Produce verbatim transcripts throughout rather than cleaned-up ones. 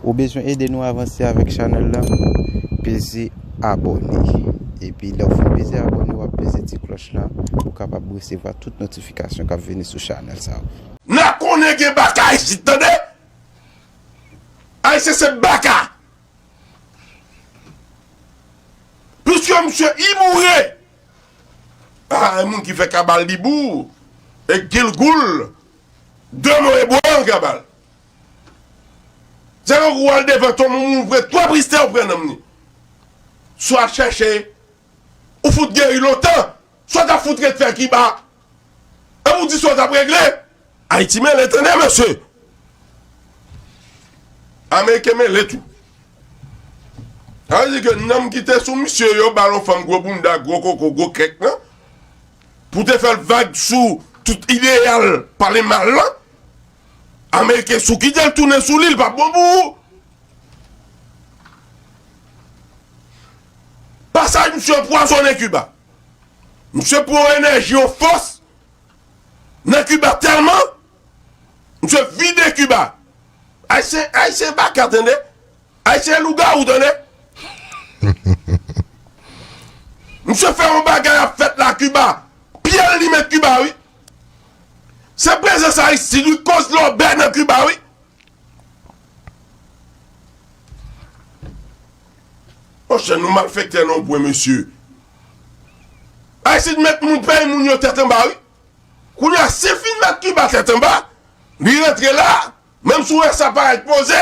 Ou bezwen ede nou avanse avèk chanèl la? Peze abòne. Epi lè w fin peze abòne, w ap peze ti klòch la pou w kapab resevwa tout notifikasyon k ap vini sou chanèl sa a. N a konnen gen baka isit, tande! Ayisyen se baka! Piske misye i boure! Ah, e moun ki fè kabal li bou, e gilgoul, de mo e bwa an kabal. Se tankou w al devan tonm moun, ou pran twa pristè, ou pran nanm li. Swa chèche, ou fout geri lontan, swa t ap fout ret fè Kiba. E ou di sa w t ap regle? Ayiti mele, tande, mesye. Ameriken mele tou. Sa vle di ke nanm ki te sou misye yo, ba l yon fanm gwo bounda, gwo koko, gwo kèk nan, pou te fè l vag sou tout ideyal pale mal lan, Ameriken sou kite l tounen sou li, l p ap bon pou ou. Pasaj misye anpwazonnen Kiba. Misye pran yon enèji, yon fòs nan Kiba tèlman, misye vide Kiba. Ayisyen, Ayisyen baka, tande. Ayisyen lougawou, tande. Misye fè yon bagay ap fèt la Kiba. Pye l li met Kiba, wi. Se prezans Aristid, wi, koz lòbèy nan Kiba, wi. Monchè, nou malfektè nan yon pwen, mesye. Ayisyen met moun, peyi moun yo tèt anba, wi. Kounye a, si l fin met Kiba tèt anba, li rantre la, menm si w wè sa parèt poze,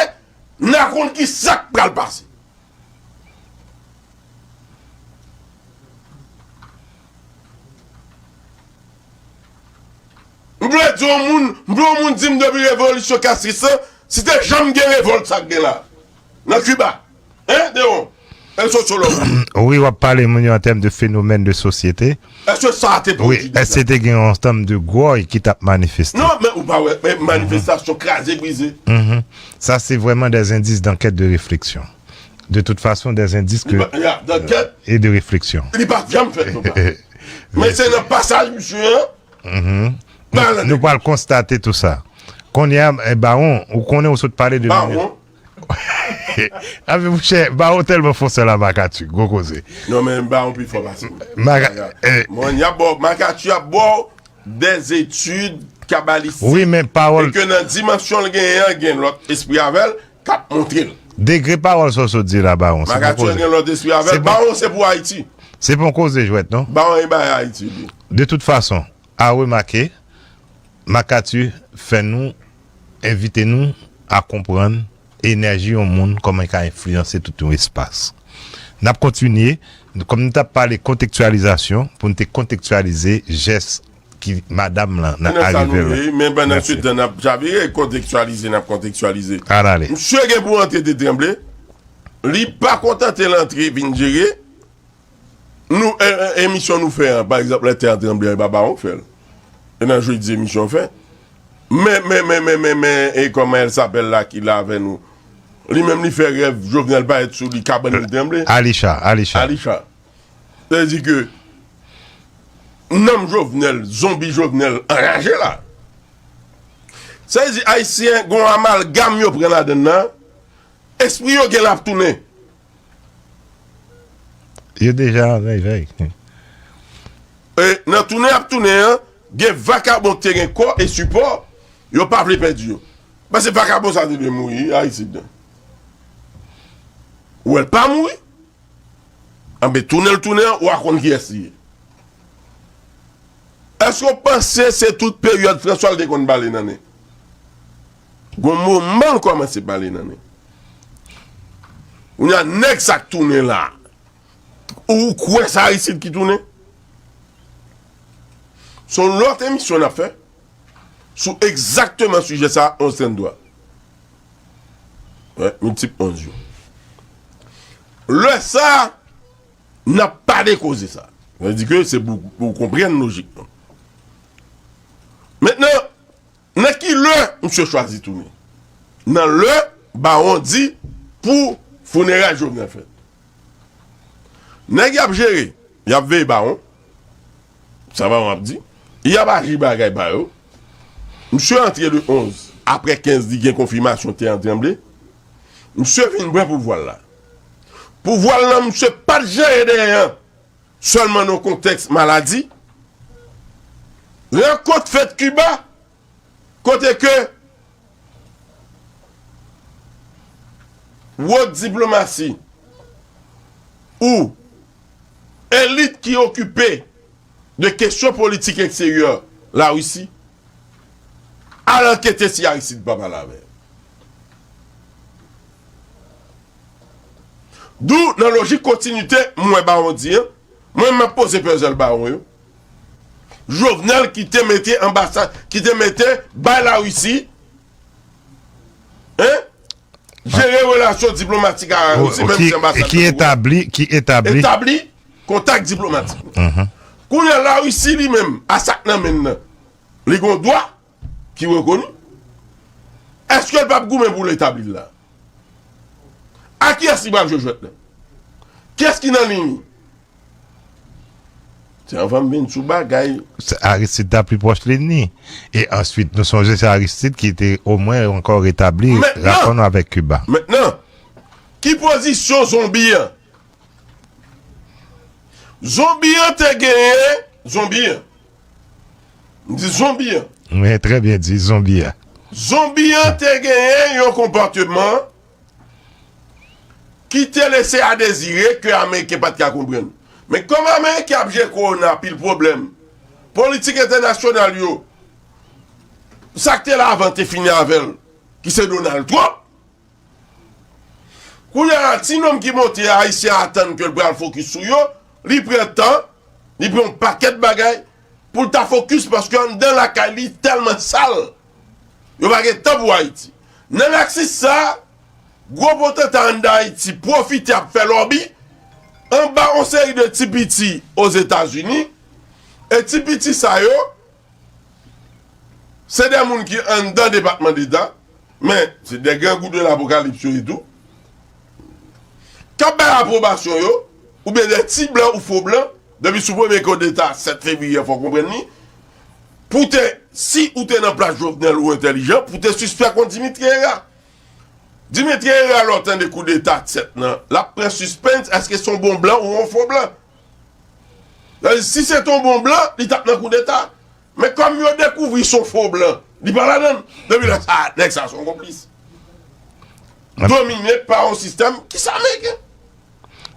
n a konn ki sa k pral pase. M vle di yon moun, m vle yon moun di m depi revolisyon kastris lan, si te janm gen revòlt sa k gen la, nan Kiba. Hein, Deron? E sosyològ ou. Wi, w ap pale moun yo an tèm de fenomèn de sosyete. Èske sa a te pwodui deja? Wi, èske te gen yon ansanm de gwòy ki t ap manifeste? Non, men ou pa wè, men manifestasyon kraze, brize. Mhm. Ça, c'est vraiment des indices d'enquête, de réflexion. De toute façon, des indices que, euh, et de réflexion. Li pa janm fèt, non, pa. Men se nan pasaj misye an. Mhm. Nou, nou pral konstate tou sa. Kounye a, eh, Bawon, ou konnen ou sot pale de Bawon. Amen, monchè, Bawon tèlman fon sèl a Makati, gwo koze. Non, men Bawon pi fò pase m. Maka-, eh. Mwen, y ap ba w, Makati ap ba w des études kabbalistik. Wi, men pawòl. E ke nan dimansyon l genyen an, gen lòt espri avè l k ap montre l. Degre pawòl sa w sot di la, Bawon, se bon koze. Makati gen lòt espri avè l. Bawon, se pou Ayiti. Se bon koze jwèt, non? Bawon e bay Ayiti, li. De tout fason, a remake, Makati fè nou, envite nou a konprann enèji yon moun, kòman l ka enfliyanse tout yon espas. N ap kontinye, kòm nou t ap pale kontekstyalizasyon, pou n te kontekstyalize jès ki madanm lan nan arive la. Men pandan se tan n ap chavire, kontekstyalize, n ap kontekstyalize. Al ale. Misye gen pou antre Tè Tranble, li pa kontante l antre vin jere, nou, e, e, emisyon nou fè an, pa egzanp, lè Tè a tranble an, e pa Bawon k fè l. E nan jedi emisyon fè. Men, men, men, men, men, men, e kòman èl sapèl la ki la avè nou? Li menm li fè rèv Jovenel parèt sou li, kabann li tranble. Alicha, Alicha. Alicha. Sa vle di ke nanm Jovenel, zonbi Jovenel anraje la. Sa vle di Ayisyen gon amalgam yo pran ladann nan, espri yo gen l ap tounen. Yo deja an vèy vèy. E nan tounen ap tounen an, gen vakabon ki te gen kò e sipò, yo pa vle pèdi yo. Paske vakabon sa te dwe mouri, Aristid nan. Ou wè l pa mouri. Anben, tounen l tounen an, ou a konn kiyès li ye. Èske w panse se tout peryòd Franswa l te konn bale nan nen? Gon moman l kòmanse bale nan nen. Kounye a, nèg sa k tounen la, ou kwè se Aristid ki tounen? Se yon lòt emisyon n ap fè sou egzakteman sijè sa a, onz trannde twa. Wi, miltip onz yo. Lè sa a, n ap pale koze sa. Sa vle di ke se pou, pou w konprann lojik lan. Mentnan, nan ki lè misye chwazi tounen? Nan lè Bawon di pou fineray Jovenel fèt. Nèg y ap jere, y ap veye Bawon. Sa Bawon ap di. Y ap aji bagay ba yo. Misye antre le onz. Apre kenz, li gen konfimasyon Tè a tranble. Misye vin pran pouvwa l la. Pouvwa l lan, misye pa t jere dèyè an sèlman nan kontèks maladi. Rankont fèt Kiba, kote ke wot diplomasi ou elit ki okipe de kesyon politik eksteryè Larisi al ankete si Aristide pa pale avè l. Dou, nan lojik kontinite, m wè Bawon di an, mwen, m ap poze pèzèl Bawon yo. Jovenel ki te mete anbasad, ki te mete bay Larisi, hein? Jere relasyon diplomatik a Larisi, menm si anbasad ki etabli, ki etabli. Etabli kontak diplomatik. Kounye a, Larisi li menm, a sa k nan men l nan, li gon dwa ki rekoni. Èske l p ap goumen pou l etabli l la? A kiyès li pral jwe jwèt la? Kiyès ki nan liy li? Se anvan m vin sou bagay. Se Aristide ta pi pwòch lennmi. E answit, nou sonje se Aristide ki te omwen ankò retabli rapò nou avèk Kiba. Mentnan, ki pozisyon zonbi an? Zonbi an te genyen, zonbi an. M di zonbi an. Men, trè byen di, zonbi an. Zonbi an te genyen yon konpòteman ki te lese a dezire ke Ameriken pa t ka konprann. Men kòm Ameriken ap jere kowona pil pwoblèm, politik entènasyonal yo, sa k te la avan te fini avè l, ki se Donald Trump. Kounye a, ti nonm ki monte a, Ayisyen atann ke l pral fokis sou yo, li pran tan, li pran yon pakèt bagay pou l ta fokis, paske anndan lakay li tèlman sal, yo pa gen tan pou Ayiti. Nan laksis sa, gwo potanta anndan Ayiti pwofite ap fè lòbi anba yon seri de ti piti Ozetazini, e ti piti sa yo, se de moun ki anndan Depatman Deta, men se de grangou de lapokalips yo ye tou, k ap bay apwobasyon yo, oubyen de ti blan ou fo blan, depi sou premye koudeta sèt fevriye, fò w konprann li, pou te, si ou te nan plas Jovenel ou entèlijan, pou te sispèk yon Dimitri Herrera. Dimitri Herrera, lè w tande koudeta sèt nan, l ap pran sispens, èske se yon bon blan ou yon fo blan? Sa vle di, si se te yon bon blan, li t ap nan koudeta. Men kòm yo dekouvri se yon fo blan, li pa ladan l. Depi lè sa a, nèg sa a se yon konplis. Domine pa yon sistèm ki se Ameriken.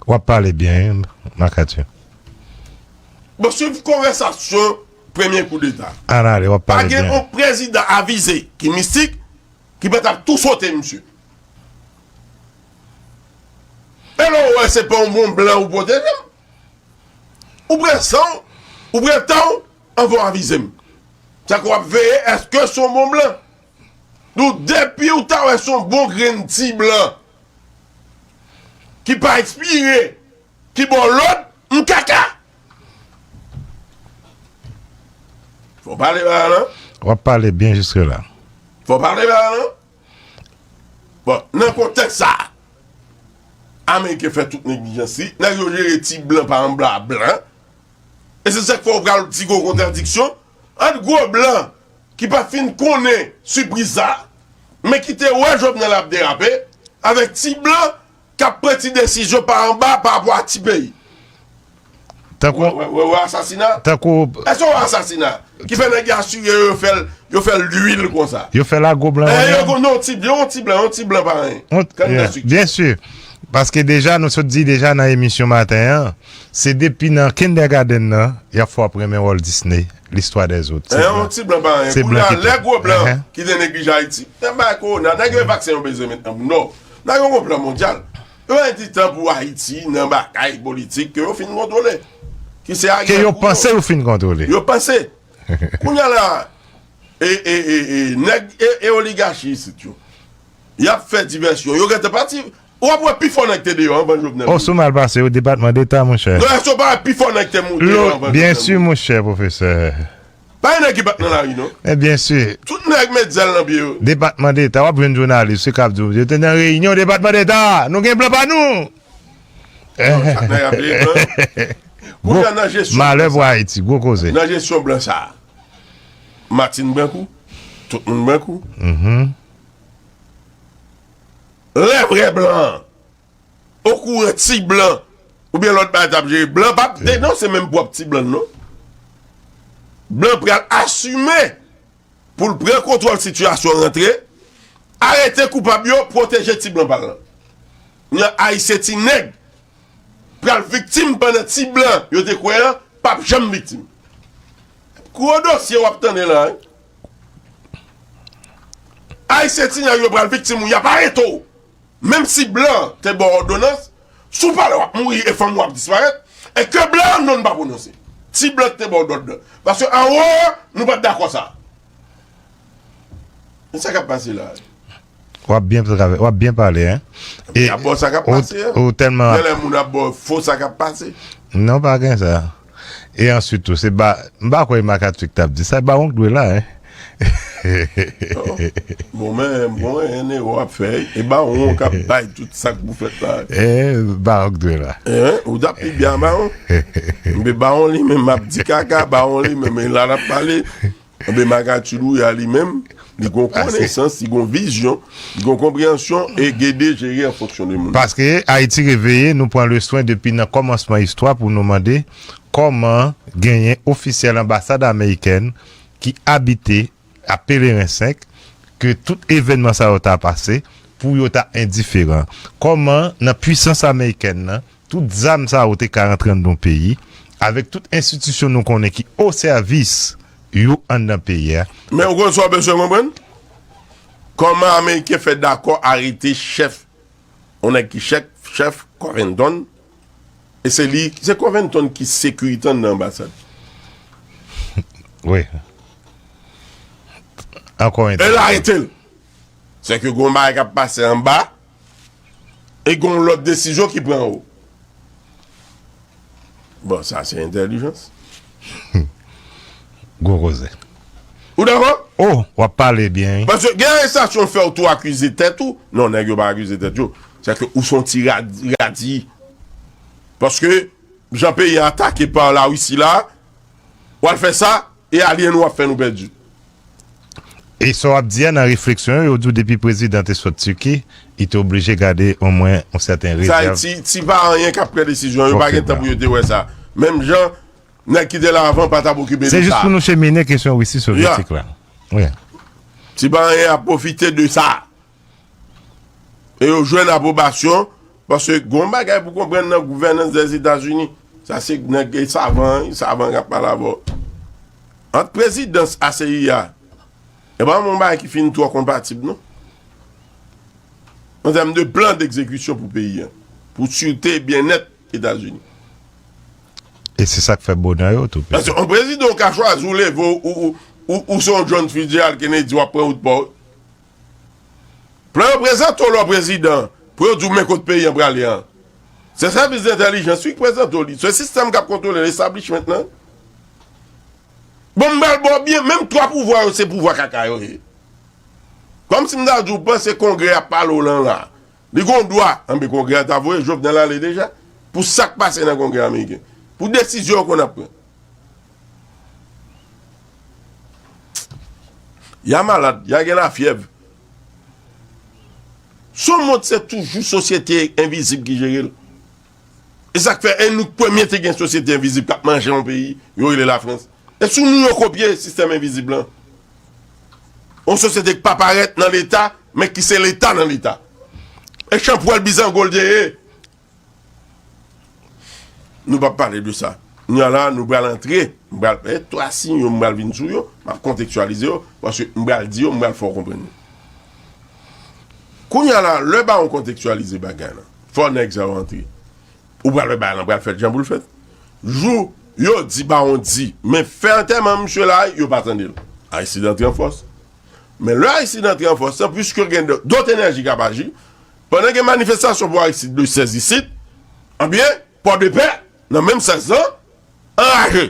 W ap pale byen, wi, Marc Arthur. Bon, swiv konvèsasyon premye koudeta. Ann ale, w ap pale byen. Pa gen yon prezidan avize ki mistik ki pa t ap tou sote misye. E lè w wè se pa yon bon blan ou pwoteje m, ou pran san w, ou pran tan w, anvan w avize m. Sa k w ap veye, èske se yon bon blan? Nou, depi w ta wè se yon bon grenn ti blan ki pa ekspire, ki ba w lòd, m kaka. Fò w pale ba a, non? W ap pale byen jiske la. Fò w pale ba a, non? Bon, nan kontèks sa a, Ameriken fè tout neglijans li, nèg yo jere ti blan pa anba blan. E se sa k fè w pral di gwo kontradiksyon ant gwo blan ki pa fin konnen sipriz sa, men ki te wè Jovenel ap derape, avèk ti blan k ap pran ti desizyon pa anba pa rapò a ti peyi. Tankou, wè, wè, wè, wè asasina. Tankou, èske wè asasina? Ki fè nèg yo asire yo, yo fè l, yo fè l lwil konsa. Yo fè l a gwo blan, eh, yo, non, ti, yon ti blan, yon ti blan pa anyen. Yon, yeah, byen si. Paske deja, nou sot di deja nan emisyon maten an, se depi nan kindergarten nan, y ap fè w ap renmen Walt Disney, L'histoire des autres. Eh, yon ti blan pa anyen. Kounye a, lè gwo blan ki te neglije Ayiti, nan bagay kowona, nèg yo e vaksen yo bezwen mentnan, non. Nèg yo gon plan mondyal. Yo pa gen ti tan pou Ayiti nan bagay politik ke yo fin kontwole. Ki se aryè ke yo panse yo fin kontwole. Yo panse. Kounye a la, e, e, e, e, nèg e, e oligachi isit yo, y ap fè divèsyon. Yo gentan pati. W ap wè pifò nèg te deyò anvan Jovenel. O, sou mal pase, yo, Depatman Deta, monchè. Non, èske w pa wè pifò nèg te deyò anvan Jovenel? Byen si, monchè, pwofesè. Pa gen nèg ki pa t nan lari, non. Men byen si. Tout nèg met zèl nan pye yo. Depatman Deta, w ap jwenn jounalis, se k ap di w, yo te nan reyinyon Depatman Deta, nou gen plan pa nou. Non, sa k nan rapele, non. Gwo, kounye a nan jesyon malè pou Ayiti, gwo koze. Nan jesyon blan sa a, Martine pran kou, tout moun pran kou. Mhm. lè vrè blan an okouran ti blan oubyen lòt bagay t ap jere, blan p ap denonse menm pwòp ti blan l non. Blan pral asime pou l pran kontwòl sitiyasyon an, rantre, arete koupab yo, pwoteje ti blan pa l lan. Kounye a Ayisyen ti nèg pral viktim pandan ti blan yo te kwè an p ap janm viktim. Gwo dosye w ap tande la wi. Ayisyen ti nèg yo pral viktim ou y ap arete w. Menm si blan te ba w òdonans, si w pale w ap mouri e fanmi w ap disparèt, e ke blan an non n pa pwononse. Ti blan ki te ba w lòd lan. Paske anwo an, nou pa t dakò sa. Men sa k ap pase la. W ap byen travè, w ap byen pale, en. E y ap ba w sa k ap pase, en. Ou tèlman. Genlè moun ap ba w fo sa k ap pase. Non, pa gen sa. E answit tou, se ba, m pa kwè e Makatchik t ap di sa, e bawon k dwe la, en. Bon, men, bon, en, e w ap fè, e bawon k ap bay tout sa k pou fèt la. E bawon k dwe la. En, ou t ap pi byen a bawon. Men bawon li menm ap di kaka, bawon li menm, e la l ap pale. Enben, Makatchik Louya li menm, li gon konesans, li gon vizyon, li gon konpreyansyon e gede jere an fonksyon de moun. Paske Ayiti Reveye, nou pran le swen depi nan kòmansman istwa pou nou mande kòman genyen ofisyèl anbasad amerikèn ki abite a Pelerin senk, ke tout evènman sa yo ta pase, pou yo ta endiferan. Kòman, nan pwisans amerikèn nan, tout zam sa yo te ka rantre anndan yon peyi, avèk tout enstitisyon nou konnen ki o sèvis yo anndan peyi a. Men ou konn sa w bezwen konprann? Kòman Ameriken fè dakò arete chèf, yon nèg ki chèf, chèf Covington, e se li, se Covington ki sekirite anndan anbasad. Wi. Ankò yon. E l arete l. Se ke gon bagay k ap pase anba, e gon lòt desizyon ki pran anwo. Bon, sa se entèlijans. Gwo koze. Ou dakò? Oh, w ap pale byen, wi. Paske gen arestasyon fè w tou akize tèt ou. Non, nèg yo pa akize tèt yo. Se ke ou se yon ti rad-, radi. Paske jan peyi a atake pa Larisi la, w al fè sa, e alye nou ap fè nou pèdi. E sa w ap di a nan refleksyon yo, yo di w depi prezidan te sot Tiki, li te oblije gade omwen yon sèten rezèv. Sa e ti, ti pa anyen k ap pran desizyon, yo pa gen tan pou yo te wè sa. Menm jan, nèg ki te la avan pa t ap okipe de sa. Se jis pou nou chemine kesyon Risi Sovyetik la. Wi. Ti pa anyen ap pwofite de sa. E yo jwenn apwobasyon, paske gon bagay pou konprann nan gouvènans Dèzetazini. Sa se nèg e savan, e savan k ap pale avè w. Ant prezidans A C I a, e pa yon bagay ki fin twò konpatib, non. An tèm de plan d'egzekisyon pou peyi a, pou sirte e byennèt Etazini. E se sa k fè bonè yo tou. Paske yon prezidan ou ka chwazi, ou leve, ou, ou, ou, ou se yon John Fitzgerald Kennedy, w ap pran wout pa w. Plan yo prezante w lè w prezidan, pou yo di w men kot peyi an prale an. Se sèvis entèlijans wi k prezante w li. Se sistèm k ap kontwole l, establishment lan. Bon, m pral ba w byen, menm twa pouvwa yo, se pouvwa kaka yo ye. Kòmsi m ta di w panse Kongrè ap pale w lan la. Li gon dwa, anben Kongrè a ta voye Jovenel ale deja. Pou sa k pase nan Kongrè ameriken. Pou desizyon yo konn ap pran. Y a malad, y a gen lafyèv. Son mond se toujou sosyete envizib ki jere l. E sa k fè, e nou k premye te gen sosyete envizib k ap manje yon peyi, yo rele Lafrans. E sou nou yo kopye sistèm envizib lan. Yon sosyete k pa parèt nan Leta, men ki se Leta nan Leta. E chanpwèl bizango l te ye. Nou p ap pale de sa. Kounye a la, nou pral antre, m pral fè twa siy yo, m pral vin sou yo, m ap kontekstyalize yo, paske m pral di yo, m pral fè w konprann yo. Kounye a la, lè bawon kontekstyalize bagay lan, fò nèg sa yo antre. Ou pral wè bagay lan pral fèt jan pou l fèt. Jou yo di bawon di, men fè antèman misye la, yo pa tande l. Aristide antre an fòs. Men lè Aristide antre an fòs lan, piske gen dòt enèji k ap aji, pandan gen manifestasyon pou Aristide le sèz isit, anbyen, Pòdepè, nan menm sèz lan, anraje.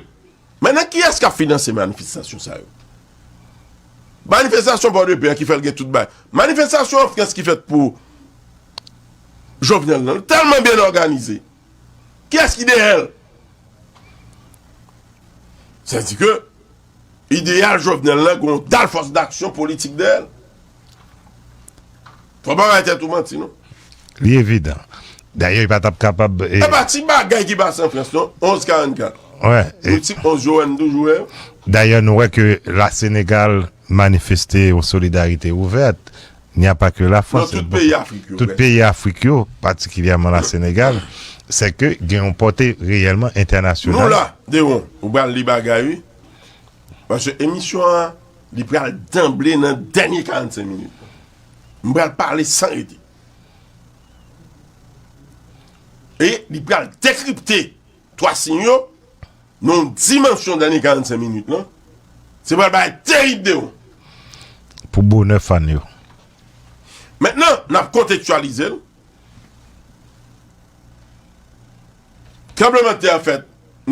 Mentnan, kiyès k ap finanse manifestasyon sa yo? Manifestasyon Pòdepè ki fè l gen tout bagay. Manifestasyon an Frans ki fèt pou Jovenel lan, tèlman byen òganize. Kiyès ki dèyè l? Sètadi ke ideyal Jovenel lan gen yon dal fòs daksyon politik dèyè l. Fò pa bay tèt ou manti, non. Li evidan. Dayè, li pa t ap kapab. E pa ti bagay ki pase an Frans, non? Onz karannkat. Wè. Politik onz yo, wè, n toujou wè. Dayè, nou wè ke la Senegal manifeste yon solidarite ouvèt. N'y a pas que la France. Nan tout peyi Afrik yo, tout peyi Afrik yo, patikilyèman la Senegal, se ke gen yon pòte reyèlman entènasyonal. Nou la, Dewon, ou pral li bagay, wi. Paske emisyon an, li pral danble nan dènye karannsenk minit. M pral pale san rete. E li pral dekripte twa siy yo nan yon dimansyon dènye karannsenk minit lan. Se pral bagay terib, Dewon. Pou bonè fan yo. Mentnan, n ap kontekstyalize l. Tranblemanntè a fèt,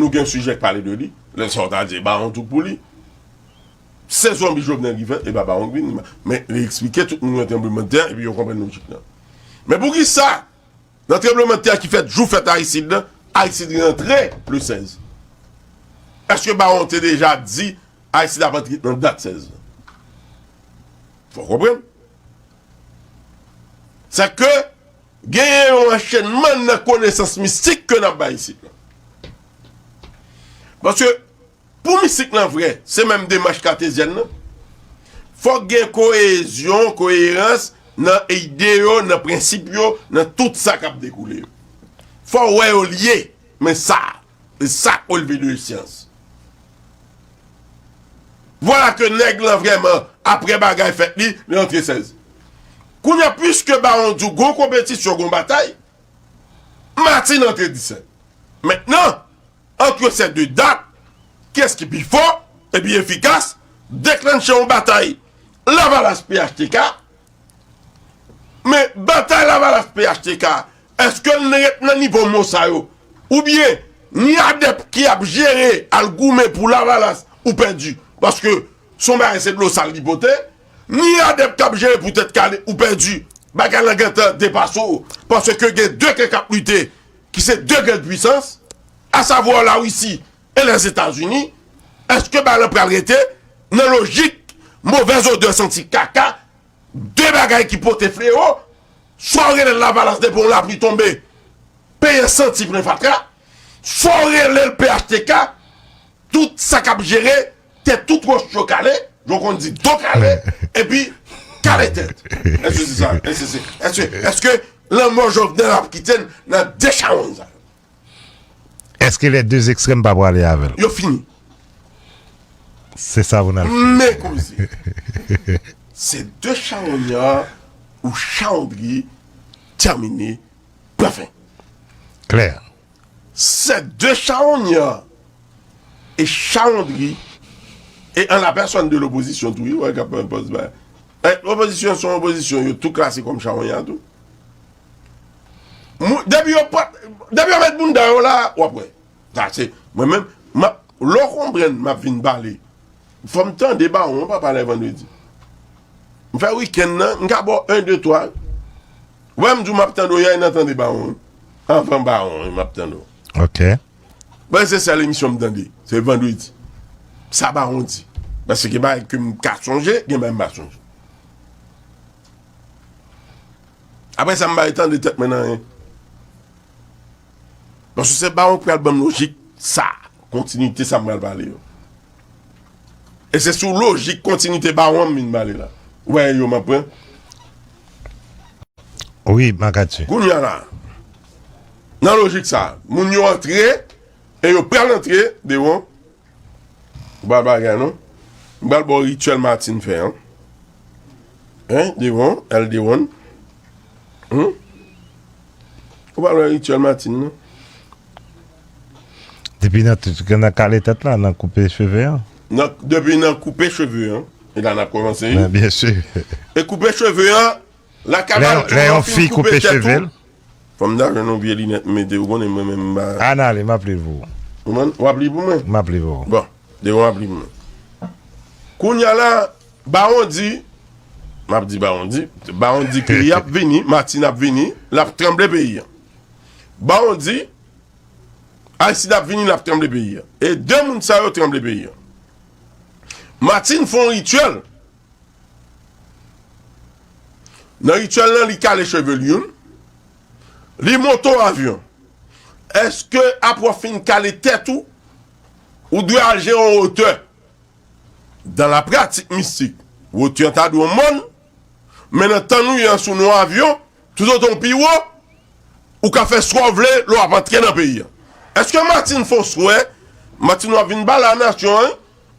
nou gen sijè k pale de li. Lè sa w ta di, e ba yon tout pou li. Se zonbi Jovenel ki fèt, e ba ba yon vin. Men li eksplike tout moun yon tranblemanntè, epi yo konprann lojik lan. Men poukisa, nan tranblemanntè ki fèt jou fèt Aristide lan, Aristide rantre le sèz? Èske Bawon te deja di Aristide ap antre nan dat sèz? Fò w konprann. Se ke genyen yon anchènman nan konesans mistik ke n ap bay isit lan. Paske pou mistik lan vrè, se menm demach katezyèn nan. Fòk gen koyezyon, koyerans nan ide yo, nan prensip yo, nan tout sa k ap dekoule yo. Fò w wè yo lye, men sa, e sa k releve de syans. Vwala ke nèg lan vrèman, apre bagay fèt li, li antre sèz. Kounye a, piske Bawon di w gon konpetisyon, gon batay, Martine antre disèt. Mentnan, ant se de dat, kiyès ki pi fò e pi efikas, deklanche yon batay Lavalas P H T K, men batay Lavalas P H T K, èske l ret nan nivo mo sa yo? Oubyen, ni adèp ki ap jere al goumen pou Lavalas ou pèdi? Paske se yon bagay se dlo sal li pote, ni adèp k ap jere pou tèt kale ou pèdi. Bagay lan gentan depase w. Paske gen de kan k ap lite, ki se de gran pwisans, asavwa Larisi e Lèzetazini. Èske bagay lan pral rete nan lojik movèz odè santi kaka, de bagay ki pote flewo, swa w rele l Lavalas depi yon lapli tonbe, peyi an santi plen fatra, swa w rele l P H T K, tout sa k ap jere, tèt tout wòch yo kale, jan w konn di do kale, epi kale tèt. Èske se sa? Èske se, èske, èske lanmò Jovenel ap kite n nan de chawony sa yo? Èske les deux extrêmes pa prale avè l? Yo fini. Se sa pou n al fè. Men koze. Se de chawony an ou chawony tèmine, pran fen. Klè. Se de chawony an e chawony e an la pèsòn de lopozisyon tou, wi, wè, k ap pran pòz ba. E, lopozisyon se yon opozisyon, yo tou klase kòm chawony an tou. Mou-, depi yo pa, depi yo met moun dan yo la, w ap wè. Sa se, mwen menm, m ap, lè w konprann m ap vin pale. Fò m tande Bawon, papa, lè vandredi. M fè wikenn nan, m ka ba w en, de, twa. Wè, m di w m ap tande w yè, nan tande Bawon. Anvan Bawon, m ap tande w. Ok. Bon, se sèl emisyon m tande. Se vandredi. Sa Bawon di. Paske gen bagay ke m ka sonje, gen bagay m pa sonje. Apre sa, m pa tande tèt mwen nan anyen. Paske se Bawon k pral ban m lojik sa, kontinite sa m pral pale yo. E se sou lojik kontinite Bawon m vin pale la. Ou wè yo m ap pran? Wi, Makati. Kounye a la, nan lojik sa, moun yo antre, e yo pral antre, Dewon. Ou pa bagay non. M pral ba w rityèl Martine fè an. Hein, Dewon, L Dewon. Hum? Ou pa wè rityèl Martine non. Depi nan tout, nan kale tèt la, nan koupe cheve an. Nan, depi nan koupe cheve an. E la n ap kòmanse, wi. Men, byen si. E koupe cheve an, Lè, lè yon fi koupe cheve l. Fò m ta jwenn yon vye linèt m mete, ou konnen mwen menm m pa. Ann ale, m ap li pou ou. Ou konprann? W ap li pou mwen? M ap li pou ou. Bon, depi w ap li pou mwen. Kounye a la, Bawon di, m ap di Bawon di, Bawon di ke y ap vini, Martine ap vini, l ap tranble peyi a. Bawon di, Aristide ap vini, l ap tranble peyi a. E de moun sa yo tranble peyi a. Martine fè yon rityèl. Nan rityèl lan, li kale cheve l youn. Li monte w avyon. Èske apre w fin kale tèt ou, ou dwe al jere yon wotè? Dan la pratik mistik, wotè an ta dwe yon mòn, men nan tan nou ye an, si w nan yon avyon, toutotan w pi wo, ou ka fè sa w vle lè w ap antre nan peyi a. Èske Martine fè yon swè? Martine, w ap vin ba la nasyon an,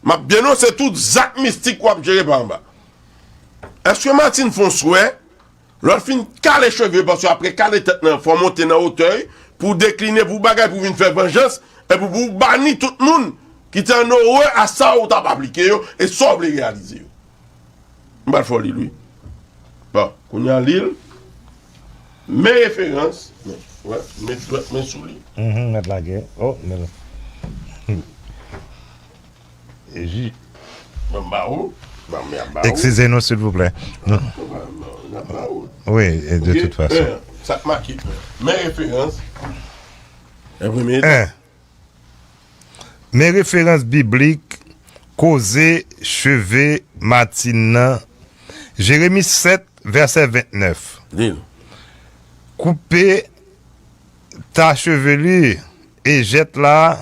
m ap denonse tout zak mistik w ap jere pa anba. Èske Martine fè yon swè? Lè w fin kale cheve, paske apre kale tèt nan, fò w monte nan wotè, pou w dekline, pou w bagay, pou w vin fè vanjans, epi pou w bani tout moun ki te an orè a sa w t ap aplike yo, e sa w vle reyalize yo. M pral fè w li l, wi. Bon, kounye a li l, men referans, men, wè, met dwèt mwen sou li. Mhm, mèt lagè. Oh, men. Ji- Ban m ba ou. Ban m ba ou. Excusez-nous, s'il vous plaît. Non. Ban m ba ou. Oui, et de toute façon. Sa k make. Men referans. Enprime. En. Men referans biblik, koze cheve Martine nan. Jeremi sèt, vèsè vennèf. Li l. Koupe ta chevelure et jette-la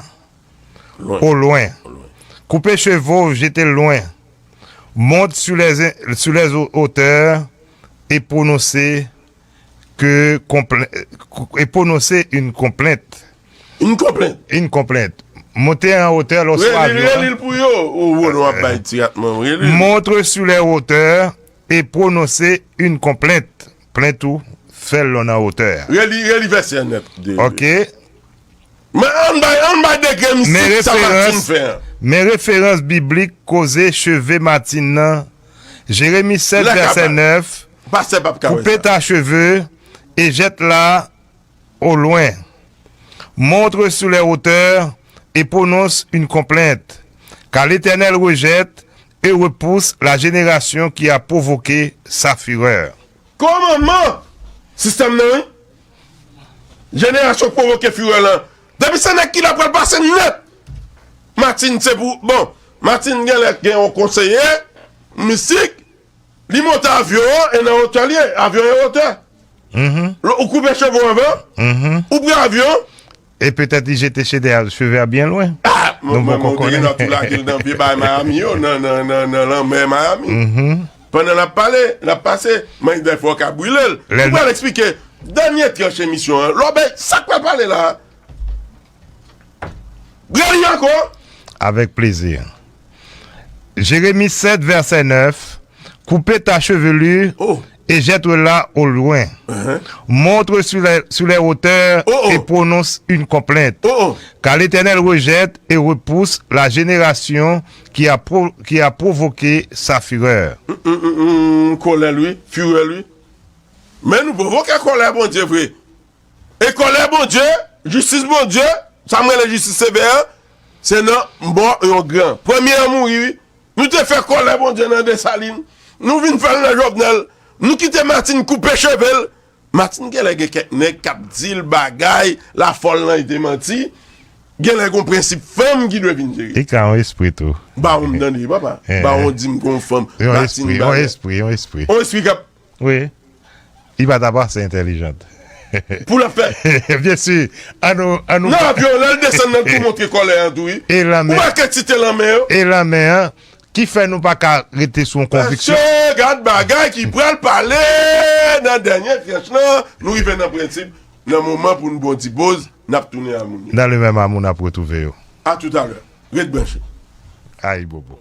Lwen. Au loin. Au loin. Coupez chevaux, jetez loin. Monte sur les, sur les hauteurs et prononcez que complè-, et prononcez une complainte. Une complainte. Une complainte. Monte an wotè lè w sou avyon an. Reli l pou yo. Ou wè nou ap bay ti ratman. Reli l. Monte sur les hauteurs et prononcez une complainte. Plent ou, fè l lè w nan wotè a. Reli, reli vèsè a nèt. Ok. Men ann bay, ann bay degre mistik sa Martine fè an. Men referans biblik koze cheve Martine nan. Jeremi sèt, vèsè nèf. Pastè p ap ka wè sa. Coupe ta cheve et jette-la au loin. Monte sur les hauteurs et prononce une complainte, car l'Éternel rejette et repousse la génération qui a provoqué sa fureur. Kòman sistèm nan, wi? Jenerasyon k pwovoke firè lan. Depi se nèg ki la pral pase nèt. Martine se pou, bon, Martine genlè gen yon konseye mistik, li monte avyon an, e nan wotè li ye, avyon an e wotè. Mhm. Ou koupe cheve w anvan, mhm, ou pran avyon, e petèt li jete chede a, cheve a byen lwen. Ah, nou poko konnen. Ou te gen nan tou lage l nan vye bay Miami yo, nan, nan, nan, nan lanmè Miami. Mhm. Pandan l ap pale, l ap pase, men dèfwa w ka brile l. Lè nou pral eksplike dènye tranch emisyon an. Lòbèy, sa k pral pale la? Reli ankò. Avec plaisir. Jérémie sept, verset neuf. Coupe ta chevelure, oh, et jette-la au loin. Uh-huh. Monte sur les, sur les hauteurs, oh, oh, et prononce une complainte. Oh, oh. Car l'Éternel rejette et repousse la génération qui a pro-, qui a provoqué sa fureur. Mm, mm, mm, mm, kòlè l wi, firè l wi. Men nou pwovoke kòlè Bondye vre. E kòlè Bondye, jistis Bondye, sa m rele jistis sevè an, se nan mò yon gran. Premye an mouri wi. Nou te fè kòlè Bondye nan Desalin. Nou vin fè l nan Jovnèl. Nou kite Martine koupe cheve l. Martine genlè gen kèk nèg k ap di l bagay, lafòl lan li te manti. Genlè gon prensip fanm ki dwe vin jere. Li ka yon espri tou. Bawon m tande, papa. Eh, eh. Bawon di m gon fanm. Yon espri, yon espri, yon espri. Yon espri k ap. Wi. Li pa ta pase entèlijant. Pou l ap fè. Byen si. Annou, annou. Nan avyon, lè l desann nan tou montre kòlè an tou, wi. E lanmè. Ou pa kantite lanmè yo. E lanmè an, ki fè nou pa ka rete sou yon konviksyon. Mesye, gad bagay ki pral pale nan dènye tranch lan. Nou rive nan prensip, nan moman pou nou bon ti poz, n ap tounen a moun yo. Dans le même amour, n ap retwouve yo. A toutalè. Ret branche. Ayibobo.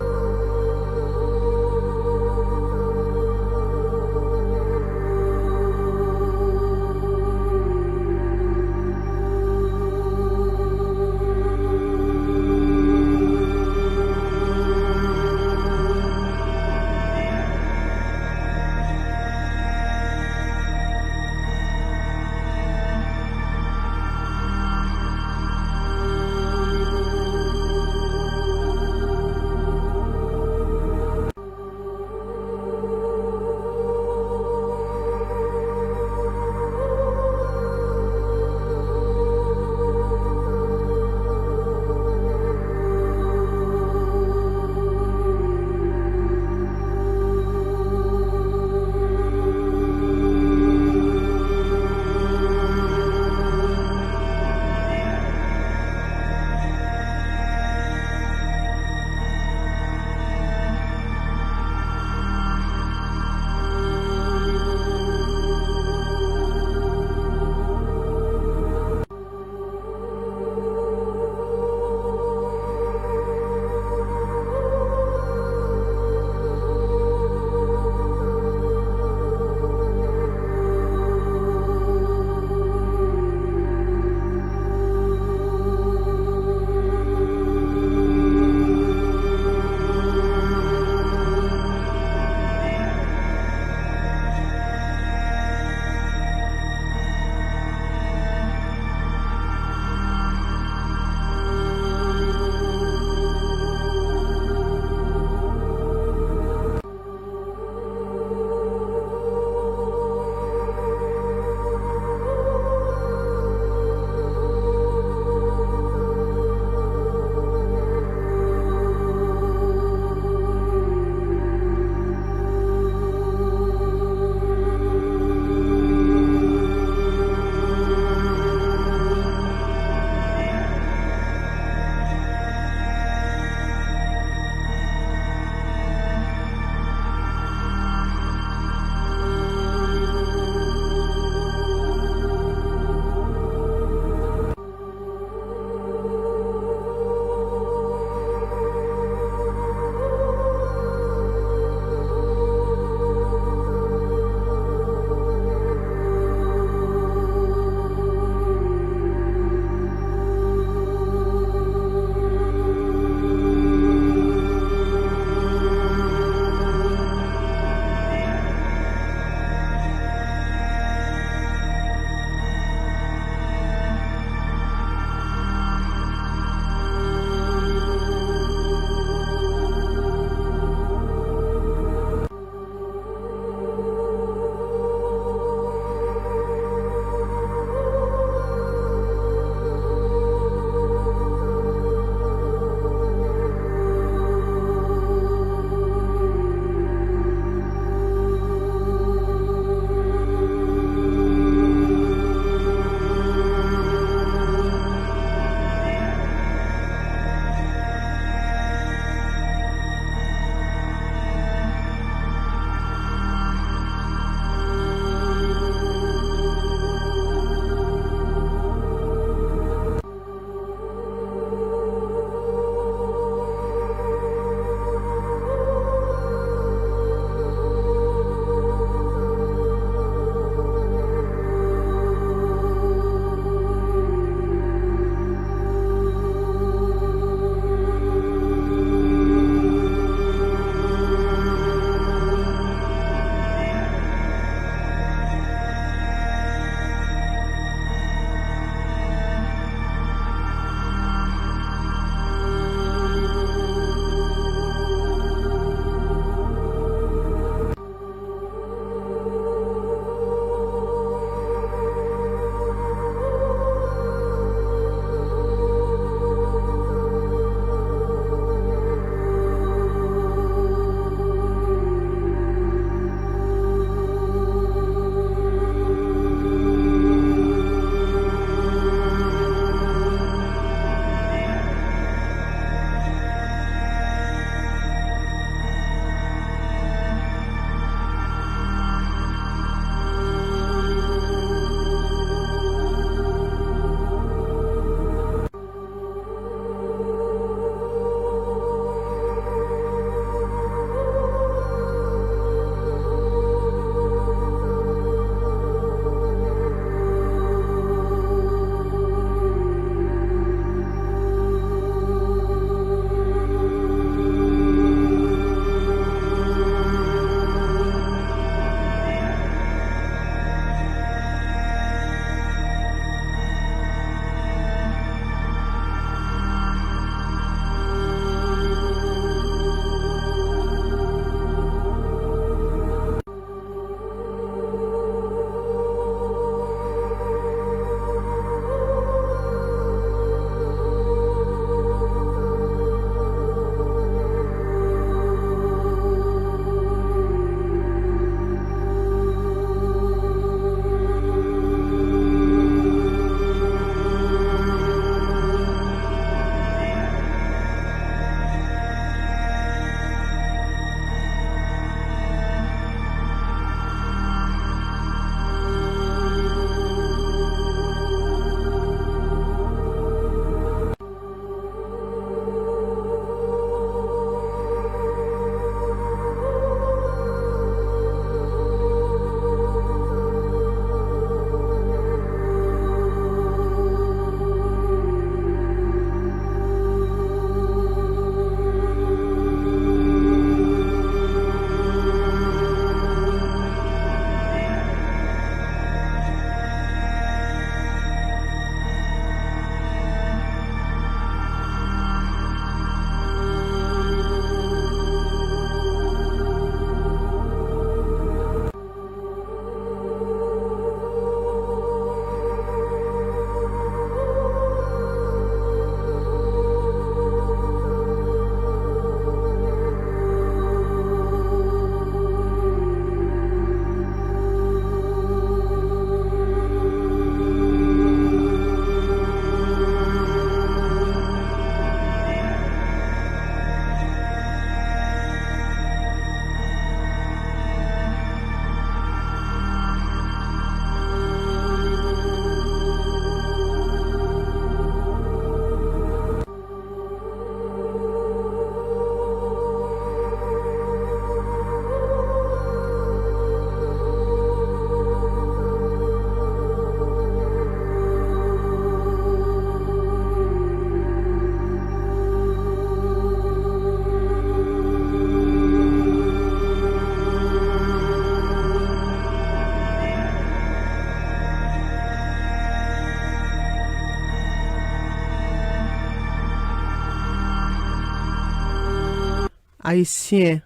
Ayisyen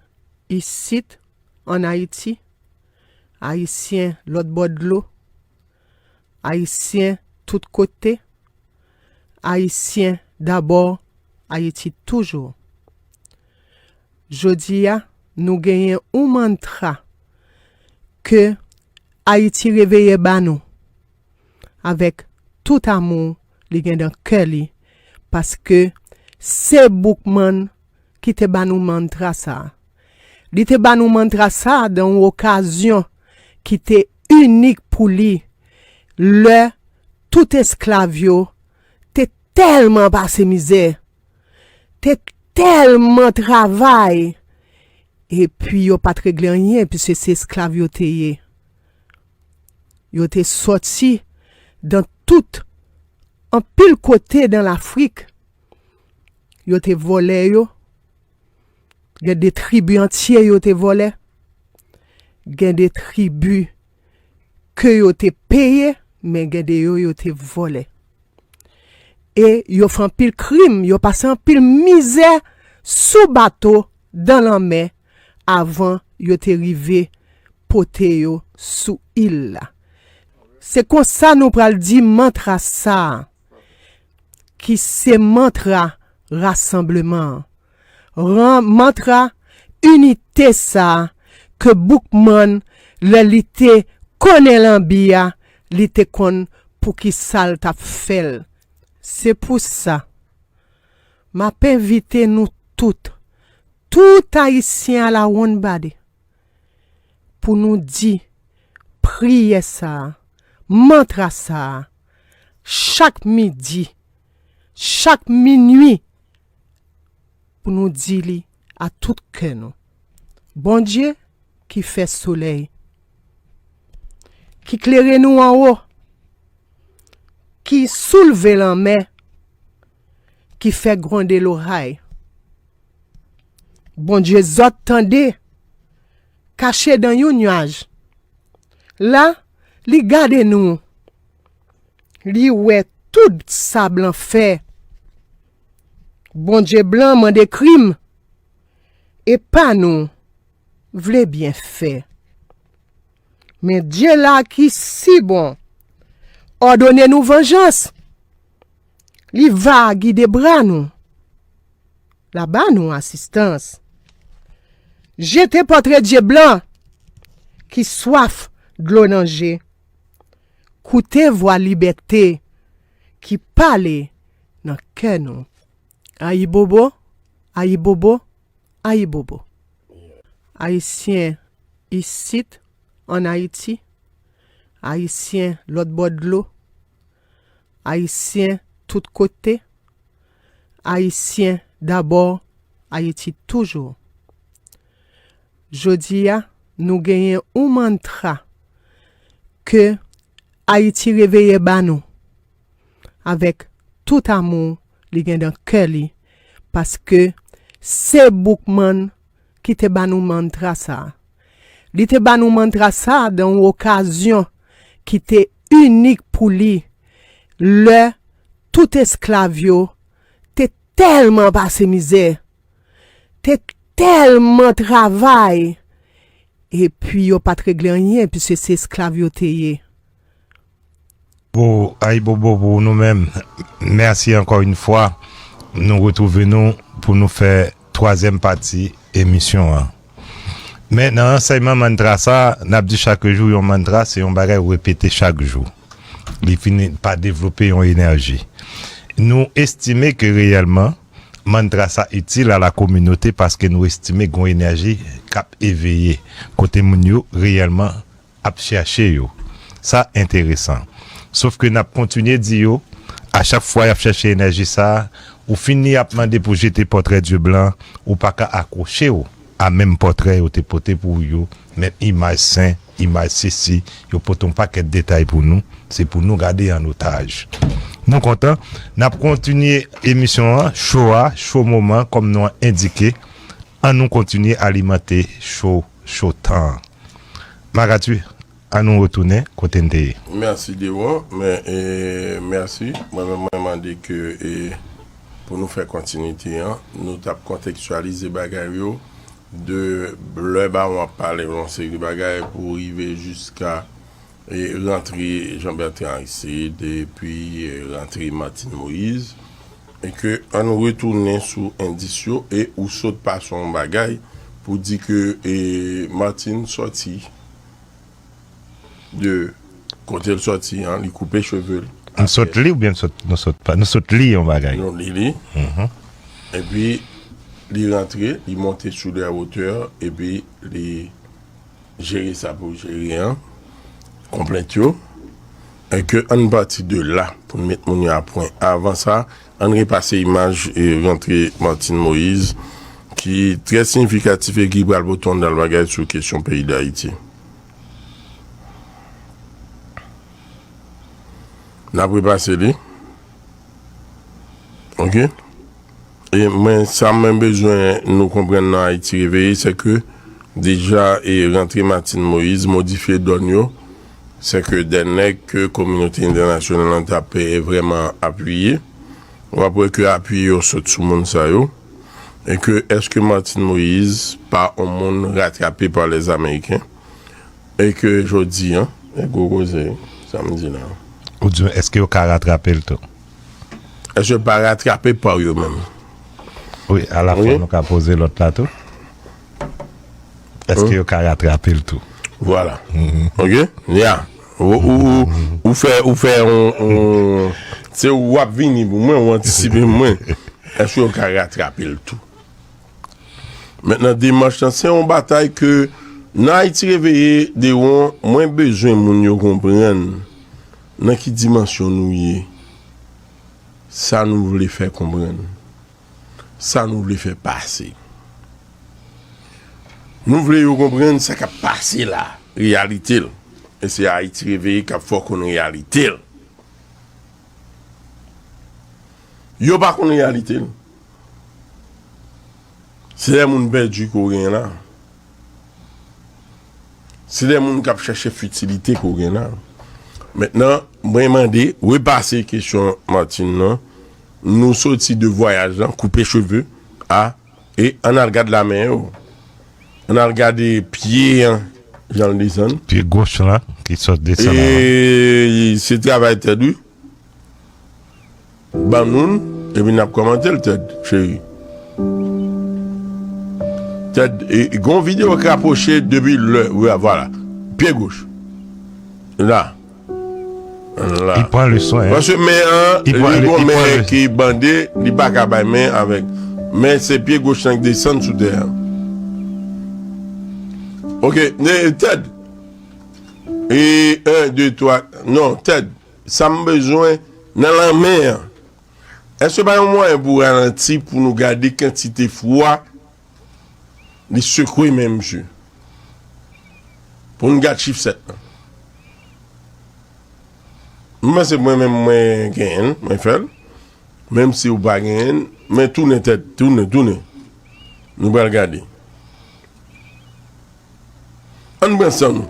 isit ann Ayiti, Ayisyen lòt bò dlo, Ayisyen tout kote, Ayisyen dabò, Ayiti toujou. Jodi a, nou genyen yon mantra ke Ayiti reveye ba nou avèk tout amou li gen nan kè li, paske se Boukman ki te ba nou mantra sa a. Li te ba nou mantra sa a nan yon okazyon ki te inik pou li, lè tout esklav yo te tèlman pase mizè, te tèlman travay, epi yo pa t regle anyen, piske se esklav yo te ye. Yo te sòti nan tout, anpil kote nan Lafrik. Yo te vòlè yo. Gen de tribi antye yo te vòlè. Gen de tribi ke yo te peye, men gen de yo, yo te vòlè. E yo fè anpil krim, yo pase anpil mizè sou bato, nan lanmè, avan yo te rive pote yo sou il la. Se konsa nou pral di mantra sa a, ki se mantra rasanbleman an. Ran-, mantra inite sa a ke Boukman, lè li te konnen lanbi a, li te konn poukisa l t ap fè l. Se pou sa, m ap envite nou tout, tout Ayisyen alawonnbadè, pou nou di priyè sa a, mantra sa a, chak midi, chak minui, pou nou di li a tout kè nou. Bondye ki fè solèy, ki klere nou anwo, ki soulve lanmè, ki fè gwonde loray. Bondye zòt tande, kache nan yon nyaj. La, li gade nou. Li wè tout sa blan fè. Bondye blan mande krim. E pa nou vle byen fè. Men Dye la ki si bon, òdone nou vanjans. Li va gide bra nou. La ba nou asistans. Jete pòtre Dye blan ki swaf dlo nan je. Koute vwa libète ki pale nan kè nou. Ayibobo, ayibobo, ayibobo. Ayisyen isit ann Ayiti, Ayisyen lòt bò dlo, Ayisyen tout kote, Ayisyen dabò, Ayiti toujou. Jodi a, nou genyen yon mantra ke Ayiti reveye ba nou avèk tout amou li gen nan kè li, paske se Boukman ki te ba nou mantra sa a. Li te ba nou mantra sa a nan yon okazyon ki te inik pou li, lè tout esklav yo te tèlman pase mizè, te tèlman travay, epi yo pa t regle anyen, piske se esklav yo te ye. Pou Ayibobo, pou nou menm, mèsi ankò yon fwa. Nou retwouve nou pou nou fè twazyèm pati emisyon an. Men nan ansèyman mantra sa, n ap di chak jou yon mantra, se yon bagay ou repete chak jou. Li fini pa devlope yon enèji. Nou estime ke reyèlman, mantra sa itil a la kominote paske nou estime gen yon enèji k ap eveye kote moun yo reyèlman ap chèche yo. Sa enteresan. Sof ke n ap kontinye di yo, a chak fwa y ap chèche enèji sa a, ou fini ap mande pou jete pòtrè Dye blan, ou pa ka akwoche w a menm pòtrè yo te pote pou ou yo, menm imaj sen, imaj sesi, yo pote yon pakèt detay pou nou, se pou nou gade an otaj. Nou kontan, n ap kontinye emisyon an, cho a, cho moman, kòm non an endike, ann nou kontinye alimante cho, cho tan an. Magatu, ann nou retounen kote n te ye. Mèsi Dewon, men e, mèsi. Mwen menm mwen mande ke e, pou nou fè kontinite an, nou t ap kontekstyalize bagay yo de lè Bawon ap pale yon seri de bagay pou rive jiska e rantre Jean Bertrand Aristide, epi e rantre Martine Moïse, e ke ann retounen sou endis yo, e ou sot pase yon bagay pou di ke e Martine sòti de kote l sòti an, li koupe cheve l. Nou sot li oubyen nou sot, nou sot pa, nou sot li yon bagay. Nou li li. Mhm. Epi li rantre, li monte sou lè wotè, epi li jere sa pou jere an, konplent yo. E ke ann pati de la pou n met moun yo a pwen. Avan sa, ann repase imaj e rantre Martine Moïse ki trè siyifikatif e ki pral pote yon dal bagay sou kesyon peyi Dayiti. N ap repase li. Ok? E mwen, sa mwen bezwen nou konprann nan Ayiti Reveye, se ke deja e rantre Martine Moïse modifye dòn yo, se ke de nèg ke kominote entènasyonal lan t ap e vrèman apiye. W ap wè ke apiye yo sot sou moun sa yo. E ke èske Martine Moïse pa yon moun ratrape pa lèzameriken? E ke jodi an, e gwo koze, sa m di la. Ou di, èske yo ka ratrape l tou? Èske yo pa ratrape pa yo menm? Wi, alafwa nou ka poze lòt la tou. Èske yo ka ratrape l tou? Vwala. Ok? Ya. Ou, ou, ou, ou fè, ou fè on, on, se ou ap vini pou mwen, ou antisipe mwen. Èske yo ka ratrape l tou? Mentnan, demach lan, se yon batay ke nan Ayiti Reveye, Dewon, mwen bezwen moun yo konprann nan ki dimansyon nou ye, sa nou vle fè konprann, sa nou vle fè pase. Nou vle yo konprann sa k ap pase la, reyalite l. E se Ayiti Reveye k ap fè w konn reyalite l. Yo pa konn reyalite l. Se de moun pèdi ke w gen la. Se de moun k ap chèche fitilite ke w gen la. Mentnan, mwen mande, repase kesyon Martine nan. Nou soti de vwayaj lan, koupe cheve, a, e ann al gad lamen yo. Ann al gade pye an, jan l desann. Pye goch la, ki sot desann an. E se travay Ted, wi. Ban nou l, epi n ap kòmante l, Ted, cheri. Ted, e, e, gon videyo k rapwoche depi lè, wi, vwala. Pye goch. La. La. Li pran leson, hein. Paske men an, li gon men ki bande, li pa ka bay men avèk. Men se pye goch lan k desann sou tè an. Ok, e, Ted. E, en, de, twa. Non, Ted. Sa m bezwen nan lanmen an. Èske pa yon mwayen pou ralanti pou nou gade kantite fwa li sekwe men misye? Pou n gad chif sèt lan. M panse mwen menm mwen genyen l, mwen fè l. Menm si ou pa genyen l, men tounen Ted, tounen, tounen. Nou pral gade. Ann pran san nou.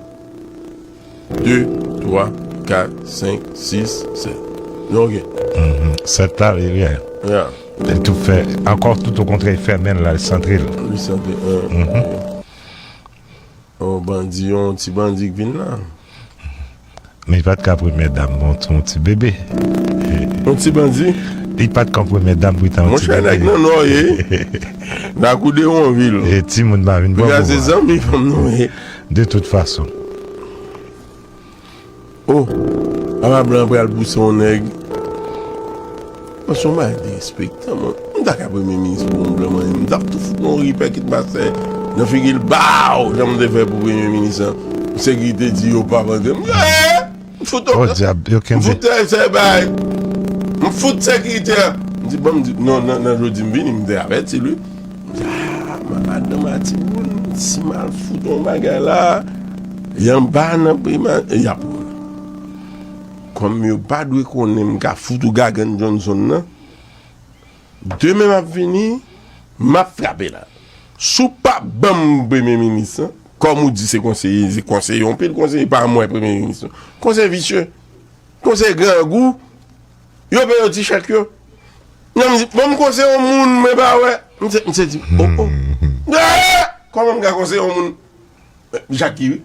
De, twa, kat, senk, sis, sèt. Nou ok. Mhm. Sèt la, li, li, ya. Li tou fè, ankò tout okontrè, li fèmen l la, li santre l. Li santre, euh, mhm. Oh, bandi, yon ti bandi k vin la. Men li pa t ka premyè dam, bon, yon ti bebe. Yon ti bandi? Li pa t ka premyè dam, pou li ta yon ti bebe. Monchè, nèg nan Nò ye. Lakou Dewonvil. E timoun pa vin bò. Piga se zanmi fanm nou ye. De tout fason. Oh, apa blan pral pouse yon nèg. Mwen se yon bagay derespektan, mwen. M ta ka premye minis pou yon blan, mwen. M t ap tou fout yon ripè kit pastè nan figi l, baw! Jan m te fè pou premye minis lan. Sekirite di yo p ap antre. M di, eh! M fout, oh, dyab, yo kenbe. M fout, eh, se bay. M fout sekirite a. M di, bon, m di, non, nan, nan jodi m vini, m te avèti li. M di, ah, madanm a timoun, si m al fout yon bagay la, y anba nan prima, y ap wè. Kòm yo pa dwe konnen m ka fout ou gagann Johnson nan, demen m ap vini, m ap frape la. Si w pa ban m premye minis lan, kòm ou di se konseye, se konseye, yon pil konseye pa mwen premye minis lan. Konseye visye, konseye grangou, yo peye yo ti chèk yo. Nan m di, bon, m konseye yon moun, mwen pa wè. M se, m se di, oh, oh. Eh! Kòman m ka konseye yon moun? Jaki, wi.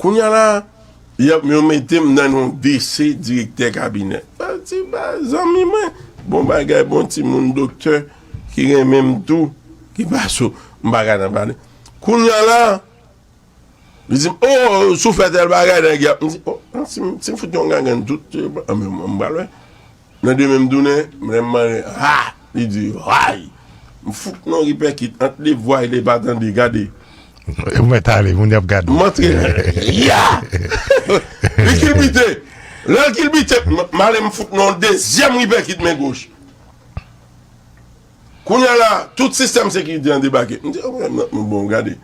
Kounye a la, y ap, yo mete m nan yon D C, direktè kabinè. Ba, ti ba, zanmi mwen, bon bagay, bon timoun, doktè, ki renmen m tou, ki pa sou, m pa ka nan pale. Kounye a la, li di m, "Oh, si w fè tèl bagay, nèg y ap." M di, "Oh, si m, si m fout yon gangann tout, eh, m, m pral wè." Nan demen m tounen, lè m mande, ha! Li di, hay! M fout non ripèkit ant le vwa e le pa tande, gade. Ou mèt ale, moun y ap gade w. M antre, ya! Li kilbite. Lè l kilbite, m, m ale m fout non dezyèm ripèkit men goch. Kounye a la, tout sistèm sekirite an debake. M di, oh, m, m, bon, gade.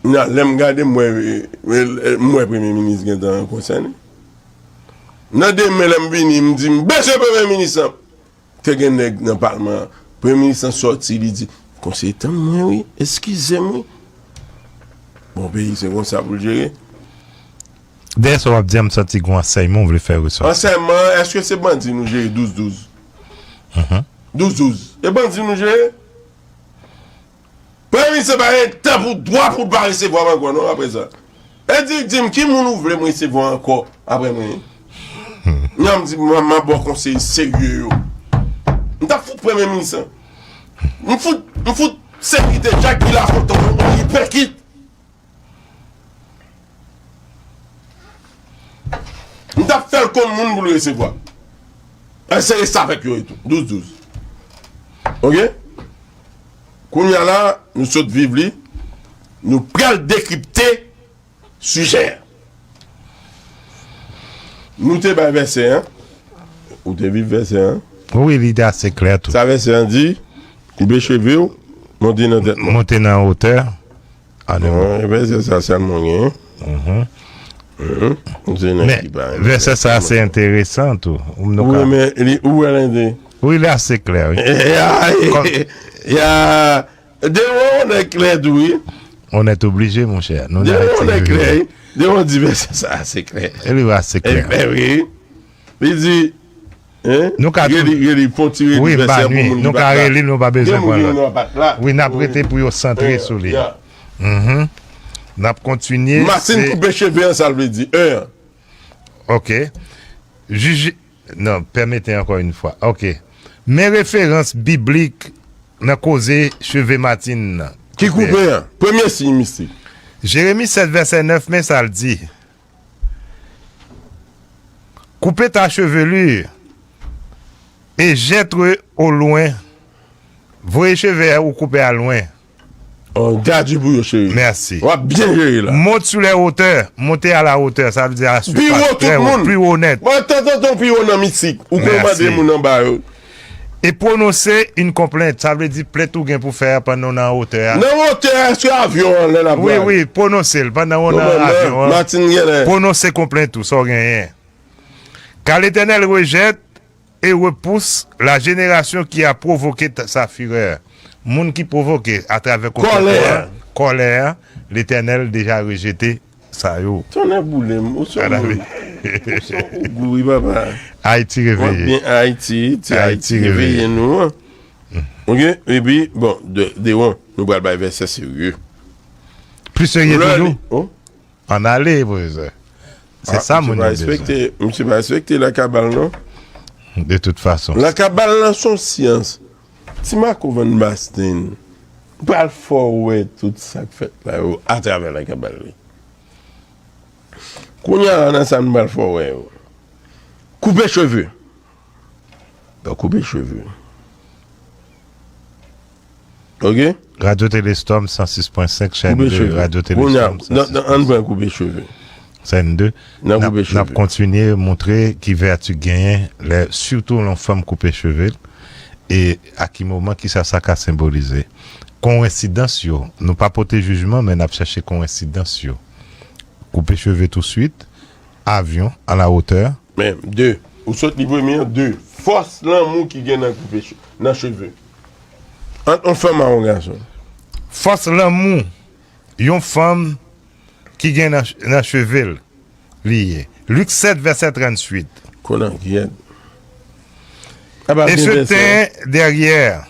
Nan, lè m gade, m wè, m wè premye minis gentan konsène. Nan demen, lè m vini, m di, "M bezwen premye minis lan." Te gen nèg nan palman an. Premye minis lan sòti, li di, "Konseye, tann mwen, wi. Eskize m, wi." Bon, peyi, se konsa pou l jere. Dèyè sa w ap di a, m santi gen yon ansèyman w vle fè resòti. Ansèyman, èske se bandi nou jere douz douz? Mhm. Douz douz. E bandi nou jere? Premye minis pa gen tan pou dwa pou l pa resevwa m ankò, non, apre sa. E di, di m, ki moun ou vle m resevwa ankò apre mwen? Nan m di, m, m ap ba w konsèy serye yo. M t ap fout premye minis lan. M fout, m fout sekirite Jaki Lafontan, m pèkit. M t ap fè l konn moun pou l resevwa. Èske se restavèk yo e tou? Douz douz. Oke? Kounye a la, nou sot viv li. Nou pral dekripte sijè a. Nou te bay vèsè an. Ou te viv vèsè an. Wi, li te ase klè tou. Sa vèsè an di, koupe cheve w, monte nan tèt mwen. Monte nan wotè. An de mo. Bon, e vèsè sa sèlman gen. Mhm. Mhm. Se nèg Men, ki pa renmen vèsè sa, se enteresan tou. Ou nou ka renmen li, ou wè l ente. Wi, li ase klè, wi. Ya, Kòm ya, Dewo, on nèg klè tou, wi. On est obligé, monchè. Nou nan Dewo, on nèg klè, wi. Dewo di vèsè sa ase klè. E li ase klè. Ebyen, wi. Li di, hein? Nou ka Reli, reli, fon ti reli Wi, m vèsè ba pou nwi. Moun ki Nou pa ka la. Reli, nou pa bezwen Gen moun pran ki lòt. Nan pat la. Wi, n ap Wi. Rete pou yo santre Eh, sou li. Ya. Mhm. N ap kontinye, Matin se koupe cheve an, sa l vle di. En an. Ok. Jij, non, pèmete ankò yon fwa. Ok. Men referans biblik nan koze cheve Matin nan. Ki koupe an? Premye siy mistik. Jeremi sèt vèsè nèf, men sa l di. Coupe ta chevelure et jette au loin. Voye cheve ou koupe a lwen. Oh, gadi pou yo, cheri. Mèsi. W ap byen jere la. Monte sou lè wotè. Monte a la wotè. Sa vle di a la Pi wo sifas. Trè tout wo. Moun. Pi wo nèt. Mwen tantan ton pi wo nan mistik. Ou Mèsi. Komande moun anba yo. E pwononse yon konplent. Sa vle di plent ou gen pou fè a pandan w nan wotè a. Nan wotè a, èske avyon an lè l ap Wi, vole? Wi, pwononse l pandan w nan Moman nan, avyon an. Matin genlè. Pwononse konplent ou, sa w genyen. Car l'Éternel rejette et repousse la génération qui a provoqué ta- sa fureur. Moun ki pwovoke atravè konplèt Kòlè. Kòlè a, Letènèl deja rejete sa yo. Tonnè boule m, ou se Ala moun. Ou se ou gou, wi, papa. Ayiti W ap reveye. Byen Ayiti, ti Ayiti Ayiti reveye. Reveye nou, an. Ok, epi, bon, de, de, bon, nou pral bay vèsè serye. Pli serye Lè toujou. Li, oh. Ann ale, pwofesè. Se Ah, sa misye moun pa yo bezwen. Respekte, misye pa respekte lakabal, non. De tout fason. Lakabal lan se yon syans. Ti Marco Van Basten pral fè w wè tout sa k fèt la yo atravè lakabal li. Kounye a la, nan sa n pral fè w wè yo. Koupe cheve. Bon, koupe cheve. Ok? Radio Téléstorm san sis pwen senk, chèn Koupe de cheve. Radio Kounye a, Téléstorm nan, nan, ann san sis pwen senk. Pran koupe cheve. Chèn de. Nan N ap, koupe n ap cheve. Kontinye montre ki vèti genyen, lè, sitou lè yon fanm koupe cheve l, e a ki moman, kisa sa ka senbolize. Konwensidans yo, nou pa pote jijman, men n ap chèche konwensidans yo. Koupe cheve touswit, avyon, a la wotè. Men, de. Ou sot li premye an, de. Fòs lanmou ki gen nan koupe che-, nan cheve. Ant yon fanm ak yon gason. Fòs lanmou yon fanm ki gen nan, nan cheve l, li ye. Lik sèt, vèsè tranntuit. Konan kyèt. Aba, Et gen se vèsè. Tint derrière,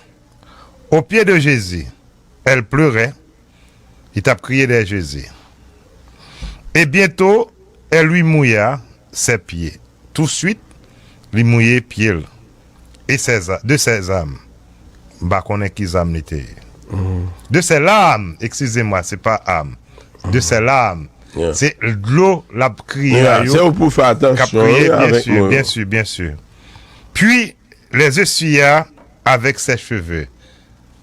aux pieds de Jésus. Elle pleurait, li t ap kriye dèyè Jezi. Et bientôt, elle lui mouilla ses pieds. Touswit, li mouye pye l. Et ses a- de ses âmes. M pa konnen ki zam li te ye. De ses larmes, excusez-moi, se pa âme. De ses larmes. Se dlo l ap kriye a yo. Se ou pou fè atansyon wi avèk mo yo. Bien sûr, bien sûr. Puis les essuya avec ses cheveux.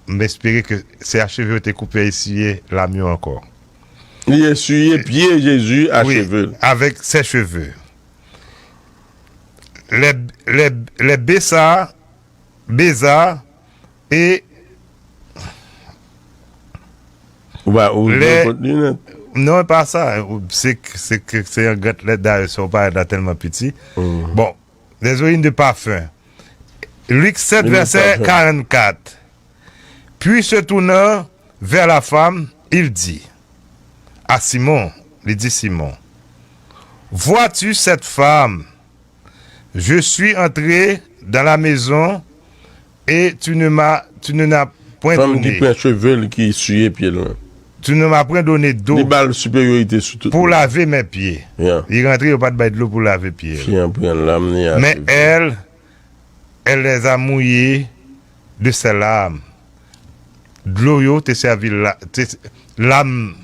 M espere ke se a cheve yo te koupe esiye lam yo ankò. Li esiye pye Jezi a cheve l. Avec ses cheveux. Les, les, les baisa, baisa, et Ou pa ou les, kot linèt. Non, e pa sa. Se, se, se, se yon grann lèt dayè, sa w parèt la tèlman piti. Bon, les urines de parfum. Luc sept, verset quarante-quatre. Puis se tournant vers la femme, il dit à Simon, li di Simon, vois-tu cette femme? Je suis entré dans la maison et tu ne m'as, tu ne n'as point donné. Fanm ki pran cheve l, ki siye pye l. Tu ne m'as point donné d'eau. Li ba l siperyorite sou tout moun. Pour laver mes pieds. Li rantre, yo pa t bay dlo pou lave pye l. Fi an pran lam li a cheve. Mais elle, elle les a mouillés de ses larmes. Dlo yo te sèvi la, te, lam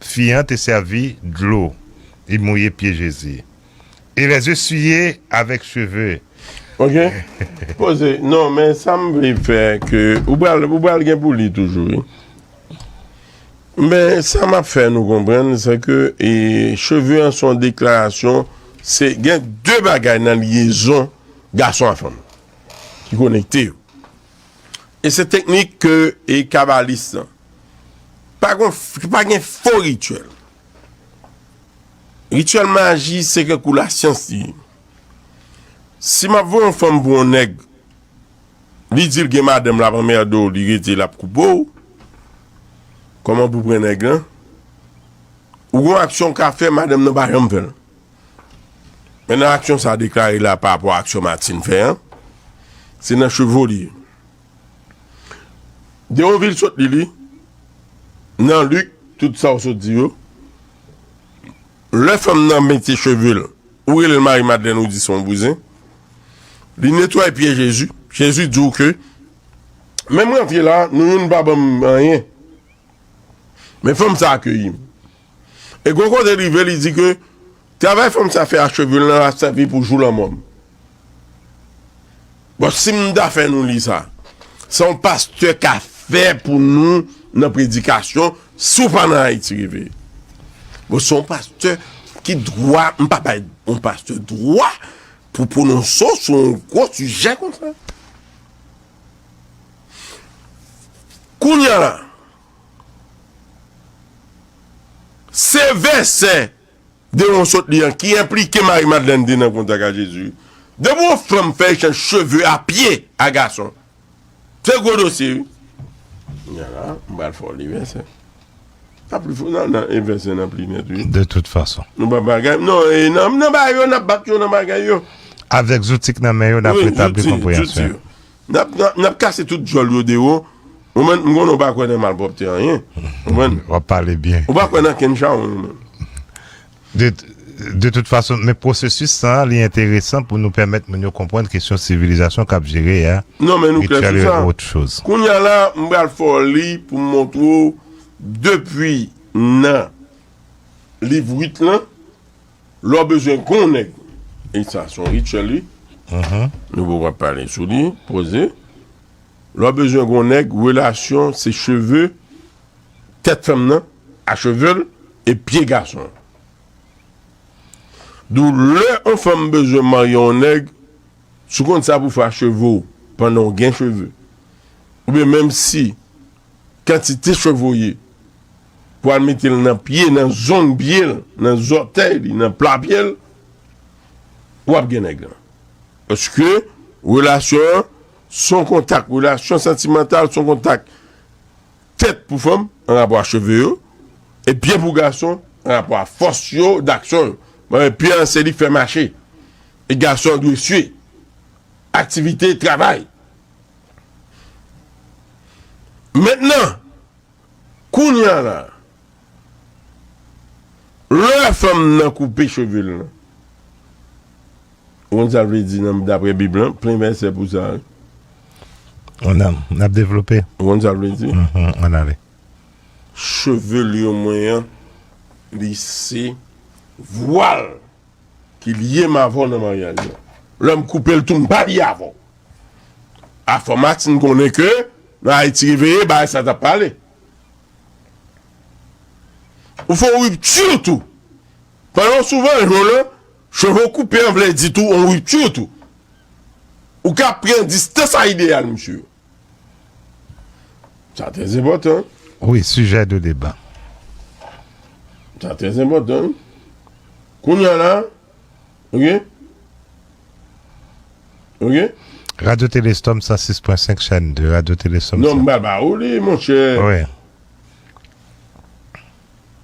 fi an te sèvi dlo. Li mouye pye Jezi. Et les essuyer avec cheveux. Ok. Poze. Non, men sa m vle fè ke ou pral, ou pral gen pou li toujou, wi. Men sa m ap fè nou konprann, se ke, e, cheve an se yon deklarasyon, se gen de bagay nan lyezon gason a fanm ki konekte yo. E se teknik ke, e, kabalis lan. Pa gen, pa gen fo rityèl. Rityèl maji se kankou lasyans li ye. Si m ap voye yon fanm pou yon nèg, li di l gen madanm, l ap anmède w, li rete, l ap koupe w, kòman pou pran nèg lan? Ou gen yon aksyon w ka fè, madanm nan pa janm fè l. Men nan aksyon sa a deklare la pa rapò a aksyon Martine fè an, se nan cheve w li ye. Dewouvil sot li li, nan Lik, tout sa w sot di yo. Lè fanm nan mete cheve l, ou rele l Mari Madlèn, ou di se yon bouzen. Li netwaye pye Jezi. Jezi di w ke, menm rantre la, nou youn pa ban m anyen. Men fanm sa akeyi m. E gon kote l rive, li di ke travay fanm sa fè a cheve l nan ap sèvi pou jou lanmò m. Bon, si m ta fè nou li sa, sa yon pastè ka fè pou nou nan predikasyon, si w pa nan Ayiti reveye. Bon, se yon pastè ki dwa, m pa bay yon pastè dwa pou pwononse w sou yon gwo sijè konsa. Kounye a la, se vèsè de yon sot li an ki enplike Mari Madlèn te nan kontak a Jezi. Depi yon fanm fè echanj cheve a pye a gason, se gwo dosye, wi. Kounye a la, m pral fè w li vèsè. Sa pli fò nan, nan, e vèsè nan pli nèt, wi. De tout fason. Nou pa bagay, non, e nan, nan bagay yo, n ap bat yo nan bagay yo. Avèk zouti k nan men yo, n ap retabli konpreyansyon. N ap, n ap, n ap kase tout djòl yo dewo. Ou menm, m konnen w pa kwè nan malpwòpte anyen. Ou konprann? W ap pale byen. Ou pa kwè nan kenn chawony ou menm. De, de tout fason, men pwosesis sa a, li enteresan pou nou pèmèt moun yo konprann kesyon sivilizasyon k ap jere a, non, men nou klè sou sa. Kounye a la, m pral fè w li pou m montre w depi nan liv Rit lan, lè w bezwen gon nèg, e sa se yon rityèl, wi. Nou poko ap pale sou li, poze. Lè w bezwen gon nèg, relasyon se cheve, tèt fanm nan, a cheve l, e pye gason an. Donk, lè yon fanm bezwen marye yon nèg, si w konn sa pou fè a cheve w pandan w gen cheve, oubyen menm si kantite cheve w ye, pou al mete l nan pye, nan zong pye l, nan zòtèy li, nan pla pye l, w ap gen nèg lan. Paske relasyon an, se yon kontak, relasyon santimantal, se yon kontak tèt pou fanm, an rapò a cheve yo, e pye pou gason, an rapò a fòs yo, daksyon yo. Bon, e pye an se li k fè mache. E gason an dwe swiv. Aktivite, travay. Mentnan, Kounye a la, lè fanm nan koupe cheve l lan, ou konn sa l vle di nan, daprè Bib lan, plen vèsè pou sa, wi. On a, n ap devlope. Ou konn sa l vle di? Mhm, ann ale. Cheve l yo mwen an, li se vwal ki lye m avè w nan maryaj lan. Lè m koupe l tou, m pa lye avè w. Afè Martine konnen ke nan Ayiti Reveye, bagay sa t ap pale. Ou fè yon ripti tou. Pandan w sou venjou lan, cheve w koupe an vle di tou yon ripti tou. Ou ka pran distans a ideyal misye yo. Sa trè enpòtan. Wi, sijè de deba. Sa trè enpòtan. Kounye a la, oke? Oke? Radyo Telestom san sis pwen senk, chèn de. Radyo Telestom. Non, m pral ba ou li, monchè. Wi.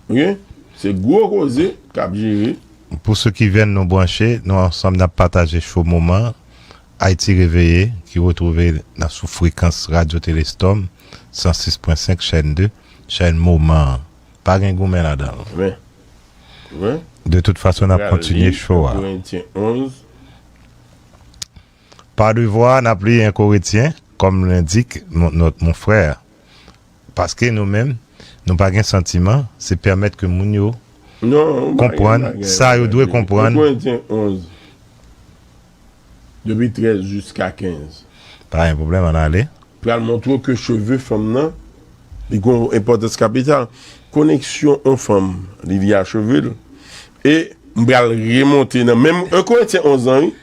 Oke? Se gwo koze k ap jere. Pou sou ki vyen nou branche, nou ansanm n ap pataje cho moman an. Ayiti Reveye, ki retwouve nan sou frekans Radyo Telestom, san sis pwen senk, chèn de, chèn moman an. Pa gen goumen ladan l. Men. Wi. De tout fason, n ap kontinye cho a. Korentyen onz. Par devoir, n ap li en Korentyen, comme l'indique mon, notre, mon frère. Paske nou menm, nou pa gen santiman, se pèmèt ke moun yo konprann sa yo dwe konprann. Korentyen onz, depi trèz jiska kenz. Pa gen pwoblèm, ann ale. Pral montre w ke cheve fanm nan, li gen yon enpòtans kapital. Koneksyon yon fanm, li lye a cheve l. E m pral remonte nan menm en Korentyen onz lan, wi.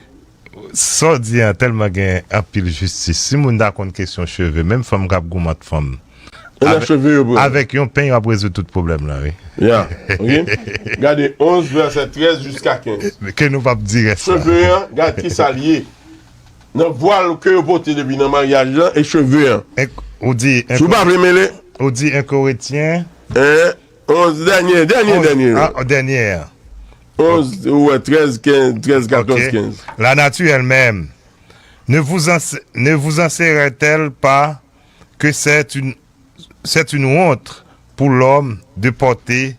Sa w di an tèlman gen anpil jistis. Si moun ta konn kesyon cheve, menm fanm k ap goumant fanm, avèk yon peny, w ap rezoud tout pwoblèm lan, wi. Ya, oke. Gade onz, vèsè trèz jiska kenz. Ke nou p ap di rès la. Cheve an, gad kisa l ye. Nan vwal ke yo pote depi nan maryaj lan e cheve an. Ou di, si w pa vle mele. Ou di en Korentyen. En, onz, dènye, dènye, dènye. Ah, dènye an. Onz, ou wè, trèz, kenz, trèz, katòz, kenz. La nature elle-même ne vous ense-, ne vous enseigne-t-elle pas que c'est une, c'est une honte pour l'homme de porter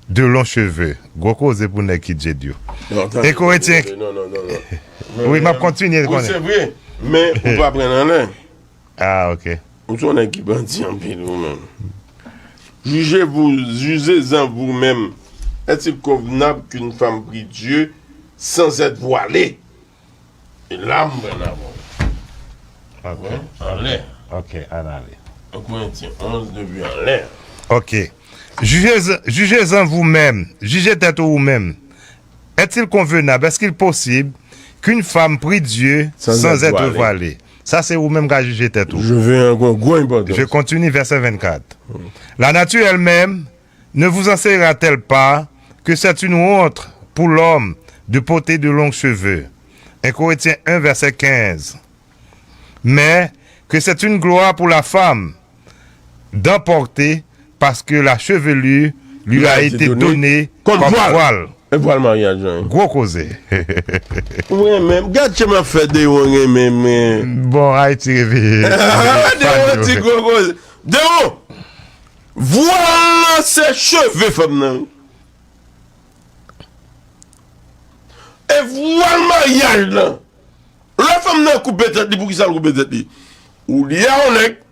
de longs cheveux? Gwo koze pou nèg ki djed yo. E Korentyen. Non, non, non, non. Wi, m ap kontinye konnen. Wi, se vre, men ou pa pran nan len. Ah, ok. Ou se yon nèg ki bandi anpil ou menm. Jugez-vous, jugez-en vous-même. Est-il convenable qu'une femme prie Dieu sans être voilée? E la m pran nan bon. Ok. Anlè. Ok, ann ale. An Korentyen onz depi anlè. Ok. Jugez, jugez-en vous-même. Jije tèt ou ou menm. Est-il convenable, est-ce qu'il possible qu'une femme prie Dieu sans être voilée? Sa se ou menm k a jije tèt ou. Je veux un gros, gros important. Je continue, verset vingt-quatre. La nature elle-même ne vous enseignera-t-elle pas que c'est une honte pour l'homme de porter de longs cheveux? Un Corinthiens un, verset quinze. Mais que c'est une gloire pour la femme d'en porter, parce que la chevelure lui a été donnée comme voile. E vwal maryaj lan. Gwo koze. Ou renmen, gad jan m ap fè Deron renmen mwen. Bon, Ayiti reveye. Deron di gwo koze. Deron, vwal lan se cheve fanm nan. E vwal maryaj lan. Lè fanm nan koupe tèt li, poukisa l koupe tèt li? Ou lye a yon nèg,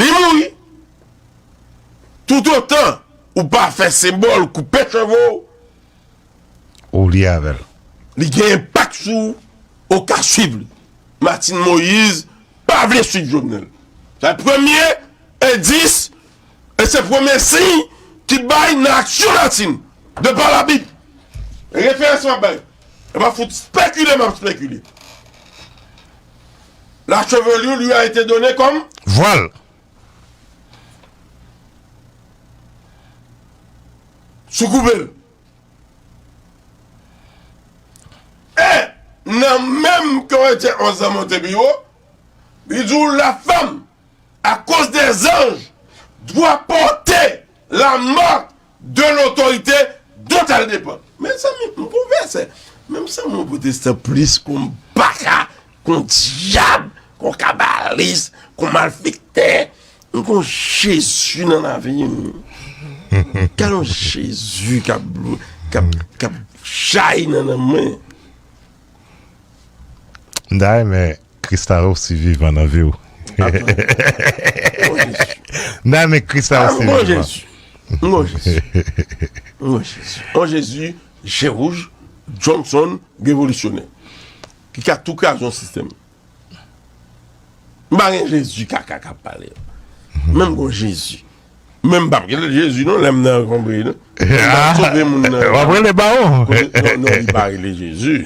li mouri. Toutotan ou pa fè senbòl koupe cheve w, ou lye avè l. Li gen enpak sou ou, ou ka swiv li. Martine Moïse pa vle swiv Jovenel. Sa premye endis e se premye siy ki bay nan aksyon Martine, de pa Labib. Referans m ap bay. E pa fout spekile m ap spekile. La chevelure lui a été donnée comme voile. Sou koupe l. E nan menm Korentyen onz lan monte pi wo, li di w la femme, à cause des anges, doit porter la marque de l'autorité dont elle dépend. Mezanmi, m pou vèsè. Menm si m yon pwotestan plis kon baka, kon dyab, kon kabalis, kon malfektè, M gon Jezi nan lavi m. Gade yon Jezi k ap, k ap, k ap chay nan, nan men. M ta renmen Kris la osi vivan nan vi w. Amen. M ta renmen Kris la osi vivan. M gon Jezi. M gon Jezi. M gon Jezi. Yon Jezi, je wouj, Johnson, revolisyonè. Ki ka tou kraze yon sistèm. M pa gen Jezi kaka k ap pale. Men m gon Jezi. Men m p ap rele Jezi non, lè m nan konbre non. M p ap sove moun nan. W ap rele bawon. Non, non, li pa rele Jezi.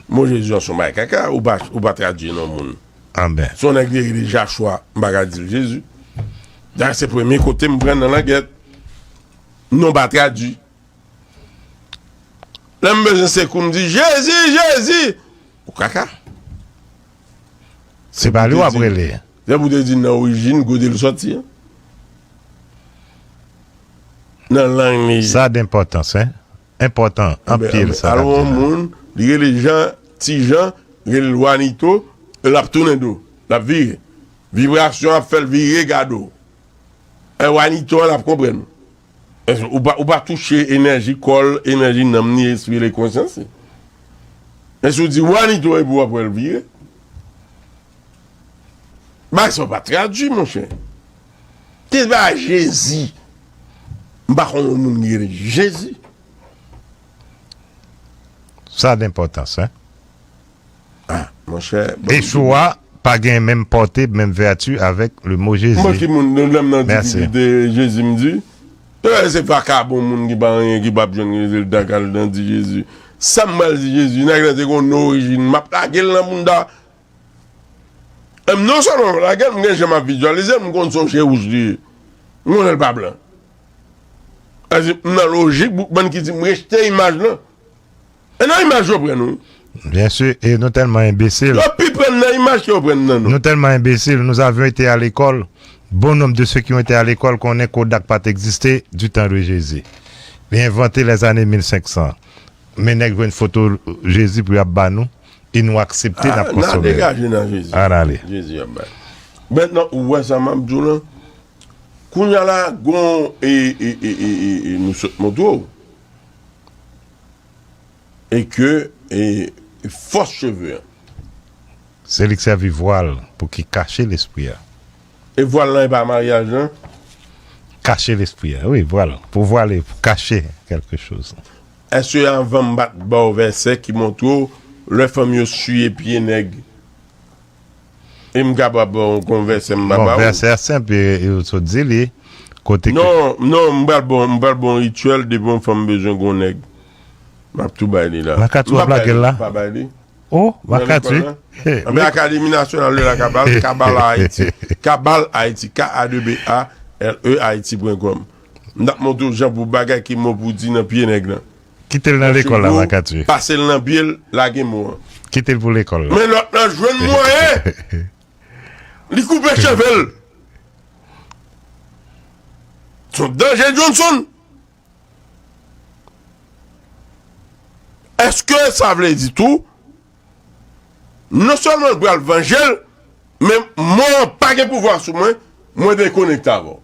Mo Jezi an se yon bagay kaka, ou pa, ou pa tradui non moun. Amen. Se yon nèg li rele Jachwa, m pa ka di l Jezi. Dayè se premye kote m pran nan langèt. Non pa tradui. Lè m bezwen sekou, m di, Jezi, Jezi! Ou kaka. Se pa li w ap rele. Se pou te di nan orijin, kote l sòti an. Nan lang li. Sa de enpòtans, en. Enpòtan, anpil sa. Alò, yon moun, li rele Jan, Ti Jan, rele l Wanito, l ap tounen do, l ap vire. Vibrasyon ap fè l vire gade w. E Wanito an, l ap konprann. Èske ou pa, ou pa touche enèji kò l, enèji nanm li, espri li, konsyans li? Èske ou di Wanito epi w ap wè l vire? Bagay sa yo pa tradui, monchè. Ki bagay Jezi? M pa konn yon moun ki rele Jezi. Sa de enpòtans, en. Ah, monchè. Bon, Yeshua pa gen menm pòte, menm vèti avèk le mo Jezi. Mwen ki moun, lè m nan difikilte, Jezi m di. E, se vakabon moun ki pa anyen, ki p ap jwenn rezilta k al nan di Jezi. Sa m pral di Jezi, nèg la te gon orijin, m ap lage l nan bounda. E m non sèlman m lage l, m gen jan m ap vizyalize l, m konn se yon je wouj li ye. M konnen l pa blan. Èske m nan lojik, boukman ki di m rejte imaj lan? E nan imaj yo pran nou. Byen si, e nou tèlman enbesil. Yo pi pran nan imaj ke yo pran nan nou. Nous tellement imbéciles, nous avions été à l'école. Bon nombre de ceux qui ont été à l'école konnen Kodak pa t egziste du temps de Jésus. Li envante les années mil senk san. Men nèg jwenn foto Jezi pou y ap ba nou, e nou aksepte, n ap konsome. N a degaje nan Jezi. Ann ale. Jezi ap bay. Mentnan, ou wè sa m ap di w lan? Kounye a la, gon, e, e, e, e, e, e, nou sot montre w. E ke, e, fòs cheve an. Se li k sèvi vwal pou ki kache lespri a. E vwal lan e pa maryaj lan? Kache lespri a, wi, vwal. Pou vwale, pou kache kèlke choz. Èske anvan m pa t ba w vèsè ki montre w lè fanm yo siye pye nèg? E m kapab ba w yon vèsè m pa ba w? Bon, vèsè a senp, e, e, ou sot di li, kote ke... Non, non, m pral ba w, m pral ba w yon rityèl, depi yon fanm bezwen gon nèg. M ap tou bay li la. Makati w ap lage l la? M pa bay li. Oh, Makati. Anben, Akademi Nasyonal de la Kabal, Kabal Ayiti. Kabal Ayiti, K A B A L E Ayiti pwen kòm. M t ap montre w jan pou bagay ki mo pou di nan pye nèg lan. Kite l nan lekòl la, Makati. Pase l nan pye l, lage mo an. Kite l pou lekòl la. Men lòt lan jwenn mwayen. Li koupe cheve l. Se yon danje, Johnson. Èske sa vle di tou, non sèlman l pral vanje l, men mo an pa gen pouvwa sou mwen, mwen dekonekte avè w?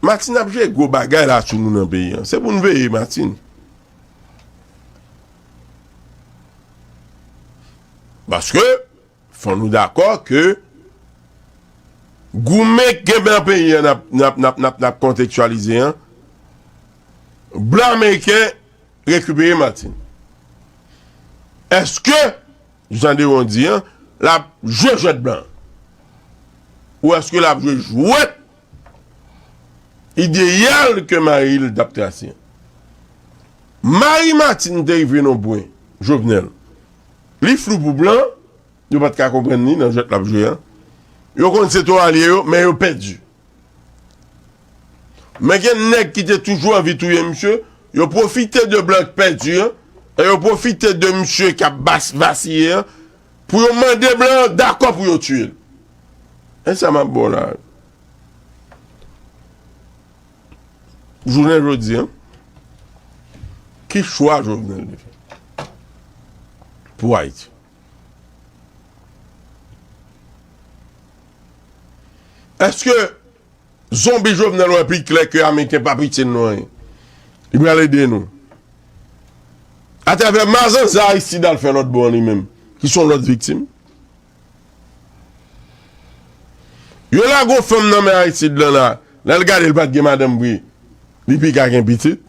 Martine ap jwe gwo bagay la sou nou nan peyi an. Se pou n veye, Martine. Paske, fò nou dakò ke goumen k gen nan peyi an, n ap, n ap, n ap, n ap, n ap kontekstyalize an, blan ameriken rekipere Martine. Èske, jan Deron di an, l ap jwe jwèt blan? Ou èske l ap jwe jwèt ideyal ke mari l t ap trase an? Mari Martine te rive nan pwen, Jovenel. Li flou pou blan, yo pa t ka konprann li nan jwèt l ap jwe an. Yo konn se twa alye yo, men yo pèdi. Men gen nèg ki te toujou anvi touye misye, yo pwofite de blan k pèdi an, e yo pwofite de misye k ap bas-, vasiye an, pou yo mande blan an dakò pou yo tiye l. E sa m ap ba w la. Jounen jodi an, ki chwa Jovenel te fè pou Ayiti? Èske Zonbi Jovenel wè pi klè ke Ameriken pa pitye nou anyen. Li pral ede nou. Atravè mazanza Aristide al fè lòt bò an li menm, ki se yon lòt viktim. Yo lage yon fanm nan men Aristide lan la, lè l gade l pa t gen madanm vre, li pi ka gen pitit.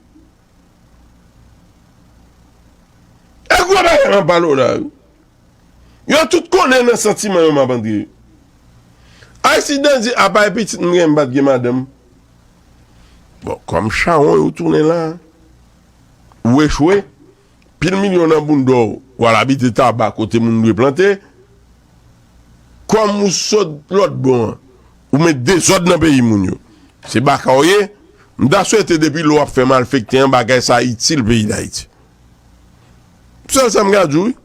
E gwo bagay m ap pale w la, wi. Yo tout konnen nan santiman yo m ap antre. Aristide di, apa e pitit m gen m pa t gen madanm. Bon, kòm chawony ou tounen la, ou echwe, pil milyon nan bounda w, w al abite Taba kote moun dwe plante, kòm ou sot lòt bò an, ou met dezòd nan peyi moun yo. Se baka w ye, m ta swete depi lè w ap fè malfekte an, bagay sa itil peyi Dayiti. Sèl sa m ka di w, wi.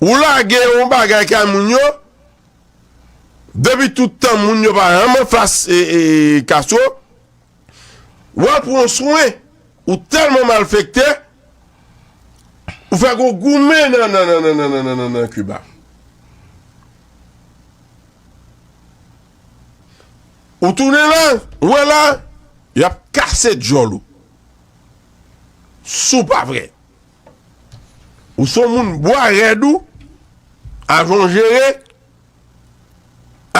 Ou lage yon bagay kay moun yo, depi tout tan moun yo pa janm anfas, e, e, Castro, w al pran swen, ou tèlman malfekte, ou fè gon goumen nan, nan, nan Kiba. Ou tounen la, ou wè la, y ap kase djòl ou. Si w pa prè. Ou se yon moun bwa rèd ou, ajan w jere,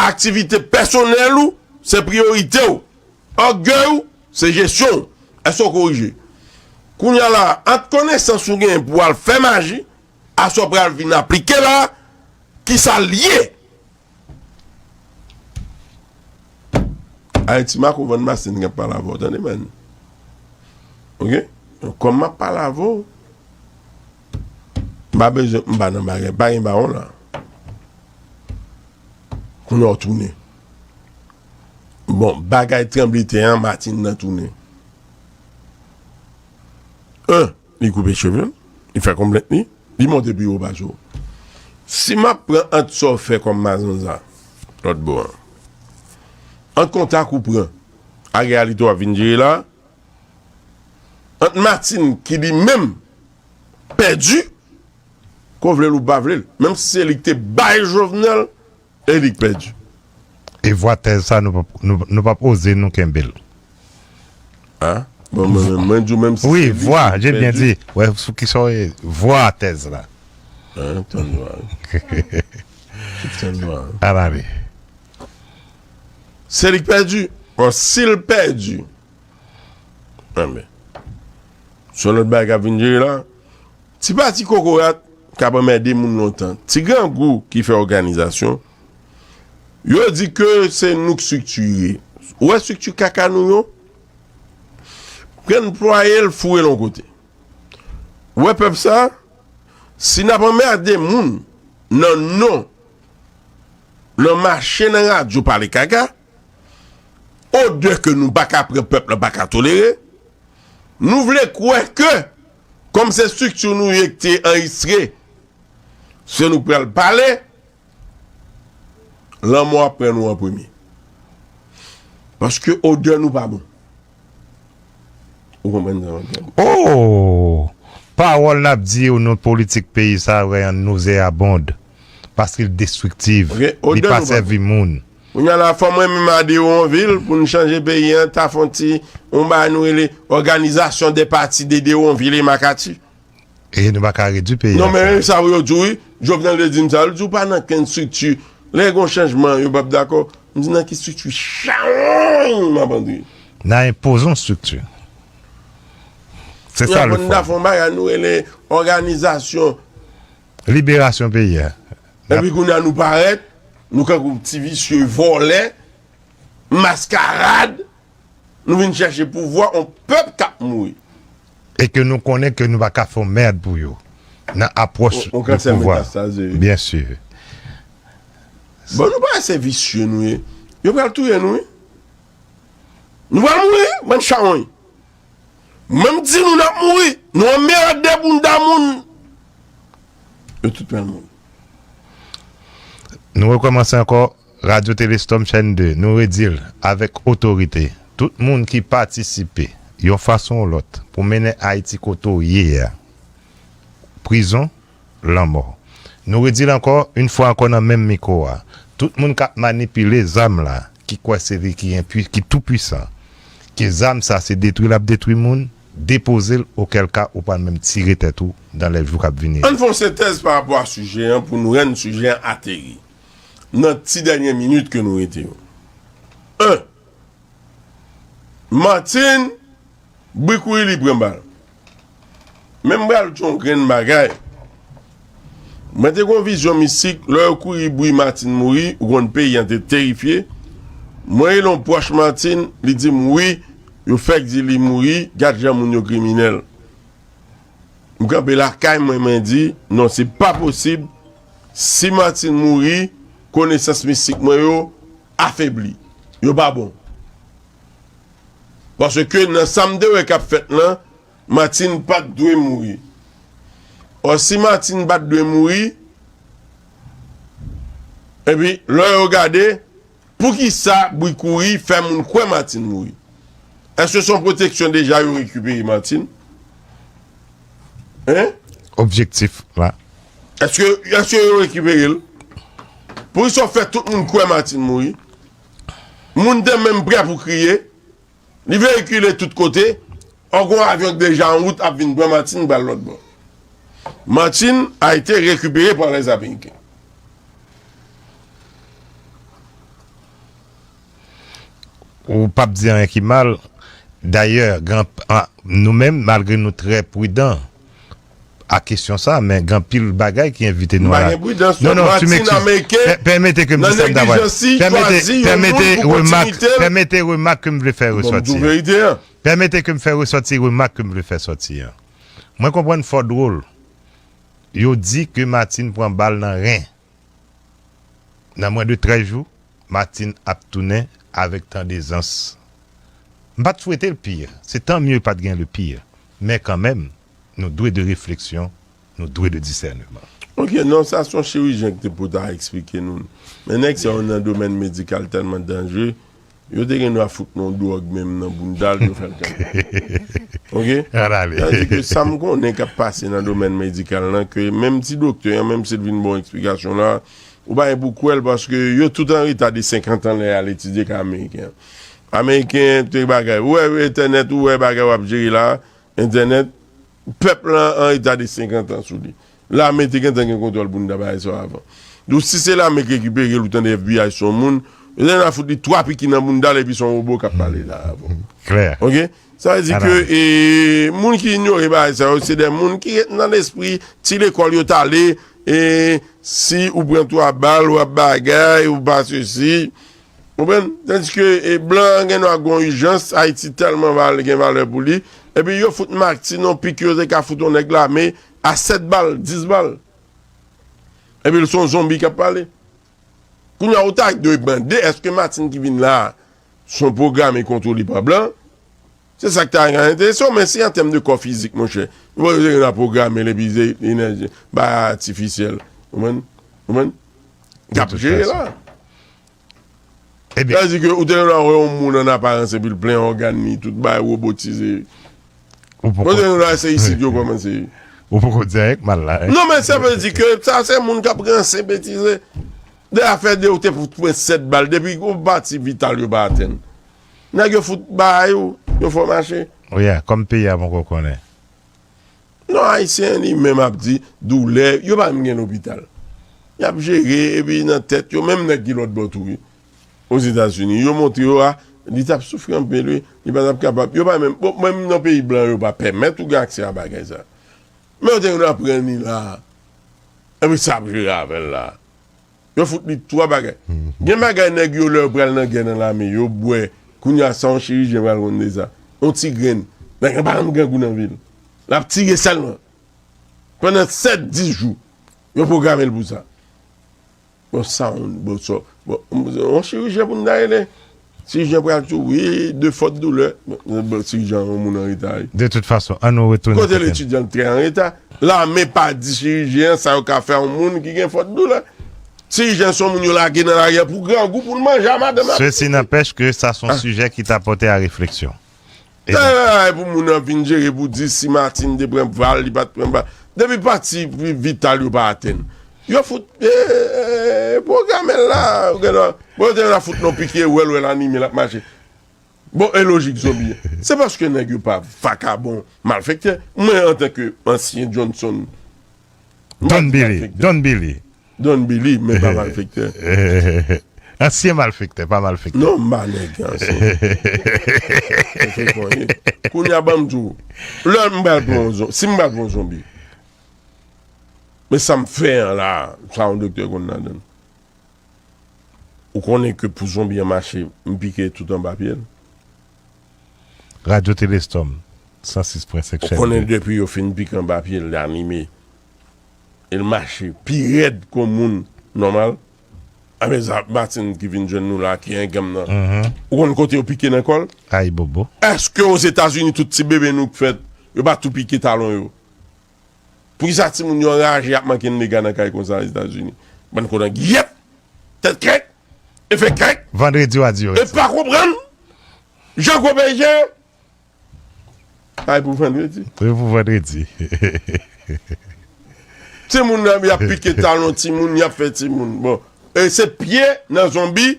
aktivite pèsonèl ou, se priyorite w. Ògèy ou, se jesyon w. Èske w korije? Kounye a la, ant konesans ou genyen pou w al fè maji, a sa w pral vin aplike la, kisa l ye? Ayiti Mako Vann Masin k ap pale avè w, tande, man. Oke? Kòm m ap pale avè w, m pa bezwen, m pa nan bagay, pa gen bawon la. Kounye a w tounen. Bon, bagay tranbletenn an, Martine nan tounen. An, li koupe cheve l, li fè konplent li, li monte pi wo pase w. Si m ap pran ant sa w fè kòm mazanza, lòt bò an, ant kontak ou pran ak reyalite w ap vin jere la, ant Martine ki li menm pèdi, ke w vle l ou pa vle l, menm si se li ki te bay Jovenel, e li k pèdi. E vwa tèz sa, nou p ap, nou, nou p ap oze nou kenbe l. Hein? Bon, mwen, mwen, mwen di w menm si se li ki pèdi. Wi, vwa, j'ai bien dit. Wè, sou ki sa w ye, vwa tèz la. Hein, tann vwa. Tann vwa. Al ale. Se li k pèdi. Bon, si l pèdi, anben, se yon lòt bagay k ap vin jere la. Ti pati kokorat k ap anmède moun lontan. Ti grangou ki fè òganizasyon. Yo di ke se nou k estriktire. Ou wè estrikti kaka nou yo? Pran netwaye l, foure l yon kote. Ou wè pèp sa? Si n ap anmède moun nan non, nan mache, nan radyo pale kaka, odè ke nou pa ka pran, pèp la pa ka tolere, nou vle kwè ke, kòm se estrikti nou ye ki te anrejistre, se nou k pral pale, lanmò ap pran nou an premye. Paske odè nou pa bon. Ou konprann sa m ap di a? Oh! Pawòl n ap di o non politik peyi sa rend nauséabonde, paske l destriktif, li pa sèvi moun. Kounye a la, fò mwen menm a Dewonvil pou n chanje peyi an, ta fè yon ti, yon bagay nou rele Organisation des Partis de Déronville et Makati. E nou pa ka redui peyi a. Non, men sa yo di w, wi. Jovenel te di m sa. Li di w pa nan kenn estrikti. Lè gen yon chanjman, yo p ap dakò. M di nan ki estrikti chawony m ap antre. Nan enpozon estrikti. Se sa l fè. Kounye a pou n ta fè yon bagay, nou rele òganizasyon. Liberasyon peyi a. Epi kounye a nou parèt, nou kankou ti visye vòlè, maskarad, nou vin chèche pouvwa, yon pèp k ap mouri. E ke nou konnen ke nou pa ka fè yon mèd pou yo. Nan apwòch de pouvwa. Byen si. Bon, nou pa wè se visye nou ye. Yo pral touye nou, wi. Nou pral mouri, bann chawony. Mwen m di nou n ap mouri. Nou anmède bounda moun. Yo tout pral mouri. Nou rekòmanse ankò, Radyo Telestorm, chèn de, nou redi l avèk otorite. Tout moun ki patisipe, yon fason ou lòt, pou mennen Ayiti kote w ye a, prizon, lanmò. Nou redi l ankò, yon fwa ankò nan menm mikwo a. Tout moun k ap manipile zam la, ki kwè se li ki enpui-, ki toupwisan, ke zam sa se detwi l ap detwi moun, depoze l, okèl ka ou pral menm tire tèt ou dan lè jou k ap vini yo. Ann fè yon sentèz pa rapò a sijè an pou nou rann sijè an ateri nan ti dènye minit ke nou rete yo. En, Martine, bri kouri li pran bal. Men m pral di w yon grenn bagay. Mwen te gen yon vizyon mistik, lè yo kouri bri Martine mouri, ou konn peyi an te terifye. Mwen rele yon pwòch Martine, li di m wi, yo fèk di li mouri, gad jan moun yo kriminèl. M kanpe lakay mwen, mwen di, non, se pa posib. Si Martine mouri, konesans mistik mwen yo afebli. Yo pa bon. Paske nan sa m te wè k ap fèt lan, Martine pa t dwe mouri. Ò, si Martine pa t dwe mouri, epi lè yo gade, poukisa bri kouri fè moun kwè Martine mouri? Èske se yon pwoteksyon deja yo rekipere Martine? Hein? Objektif la. Èske, èske yo rekipere l? Poukisa w fè tout moun kwè Martine mouri? Moun te menm prè pou kriye. Li veyikile tout kote. Ò, gon avyon k deja an wout ap vin pran Martine pral lòt bò. Martine a été récupéré par les Américains. Ou p ap di anyen ki mal. Dayè, gen anp-, a, nou menm, malgre nou trè pridan a kesyon sa, men gen anpil bagay ki envite nou a la. M pa gen pridans non, non, tu m'excuses. Pè-, pèmete ke m di sa m ta pral. Nan neglijans li, chwazi yon moun pou kontinite l. Pèmete remak, pèmete remak ke m vle fè resòti. Bon, m di w verite a. Pèmete ke m fè resòti remak ke m vle fè sòti an. Mwen konprann fò dwòl. Yo di ke Martine pran bal nan ren. Nan mwens de trèz jou, Martine ap tounen avèk tan dezans. M pa t swete l pi. Se tan mye pa t gen le pi. Men kanmenm, nou dwe de refleksyon, nou dwe de disèneman. Ok, non, sa se yon chirijyen ki te pou ta eksplike nou. Men nèg sa yo nan domèn medikal tèlman danjre, yo te gen dwa fout nou yon dwòg menm nan bounda l, yo fè l kanpe. Ok? Sa vle di ke sa m konnen k ap pase nan domèn medikal lan, ke menm ti doktè an, menm si l vin ba w eksplikasyon la, ou pa gen pou kwè l, paske yo tout an reta de senkant an lè y al etidye ka ameriken an. Ameriken te bagay. Ou wè entènèt, ou wè bagay w ap jere la, entènèt, pèp lan an reta de senkant an sou li. Lame te gentan gen kontwòl bounda bagay sa yo avan. Donk, si se lame k rekipere l, ou tande F B I se yon moun, yo te nan fout li twa piki nan bounda l, epi se yon wobo k ap pale la avè w. Klè. Ok? Sa vle di ke, e, moun ki inyore bagay sa yo, se de moun ki ret nan lespri, ti lekòl yo t ale, e, si ou pran twa bal, w ap bagay, ou pa sesi. Konprann? Tandiske, e, blan an gen dwa gen yon ijans, Ayiti tèlman valè, gen valè pou li. Epi yo fout Martine yon pik, yo te ka fout yon nèg lame a sèt bal, dis bal. Epi l se yon zonbi k ap pale. Kounye a, ou ta dwe mande, èske Martine ki vin la a, se yon pwogram e kontwole pa blan? Se sa k ta enterese w, men si an tèm de kò fizik, monchè, yo te gen dwa pwograme l epi se enèji, bagay atifisyèl. Konprann? Konprann? K ap jere la. Ebyen. Sa vle di ke ou te gen dwa wè yon moun an aparans epi l plen ògàn li, tout bagay wobotize. Ou poko. Ou te gen dwa se isit yo kòmanse. Ou poko di anyen k mal la, hein? Non, men sa vle di ke sa se moun k ap ranse betize. De afè de ou te pou pran sèt bal, depi yon pati vital yo pa atenn. Nèg yo fout bagay ou, yo fè w mache. Wi, a, kòm peyi a poko konnen. Non, Ayisyen li menm ap di doulè, yo pa menm gen lopital. Y ap jere, epi nan tèt yo, menm nèg ki lòt bò tou, wi. Ozetazini, yo montre yo a, li t ap soufri anpil, wi. Li pa t ap kapab. Yo pa menm, bon, menm nan peyi blan, yo pa pèmèt ou gen aksè a bagay sa. Men yo te gen dwa pran li la. Epi sa ap jere avè l la. Yo fout li twa bagay. Gen bagay nèg yo lè yo pral nan gè nan lame, yo bwè. Kounye a sa yon chirijyen pral konn de sa. Yon ti grenn. Nèg la pa janm grangou nan vi l. L ap tire sèlman. Pandan sèt, dis jou. Yo pwograme l pou sa. Bon, sa yon, bon, sa, bon, yon chirijyen pou n ta rele. Chirijyen pral di w, wi, de fòt doulè. Bon, bon, chirijyen an yon moun an reta, wi. De tout fason, ann nou retounen kote l. Kote l etidyan l trè an reta. Lame pa di chirijyen an sa yo ka fè yon moun ki gen fòt doulè. Chirijyen se yon moun yo lage nan lari a pou grangou, pou l manje a madanm la. Ceci n'empêche que sa se yon sijè ki ta pòte a refleksyon. Sa e pou moun nan vin jere pou di si Martine te pran bal, li pa t pran bal. Depi pati vital yo pa atenn. Yo fout eh, pwograme l la. Ou gen la, bon, yo te la fout non pike, wè l, wè l anime, l ap mache. Bon, e lojik zonbi. Se paske nèg yo pa vakabon, malfektè. Mwen, antanke ansyen Johnson, m pa Don di Billy, malfektè. Don Billy. Don Billy, men pa malfektè. Ansyen malfektè, pa malfektè. Non, m pa nèg ansyen. Kounye a ban m di w, lè m pral pran yon zon, si m pral pran yon zonbi, men sa m fè an la, sa yon doktè konn ladan l. Ou konnen ke pou zonbi an mache, m pike tout anba pye l. Radyo Telestorm, san sis pwen senk Ou konnen depi yo fin pike anba pye l, l anime. E l mache pi rèd ke yon moun nòmal. Anben, sa, Martin ki vin jwenn nou la, ki enganm nan. Ou konn kote yo pike nan kò l? Ayibobo. Èske Ozetazini tout ti bebe nou k fèt, yo pa tou pike talon yo? Poukisa timoun yo anraje ap manke n lega nan kay konsa Ozetazini? Bann kodan gyèt, tèt krèk, efè krèk. Vandredi w a di yo rete. E pa konprann jan gwo peyi je. Ay pou vandredi. Wi pou vandredi. Timoun nan y ap pike talon timoun, y ap fè timoun. Bon, e se pye nan zonbi.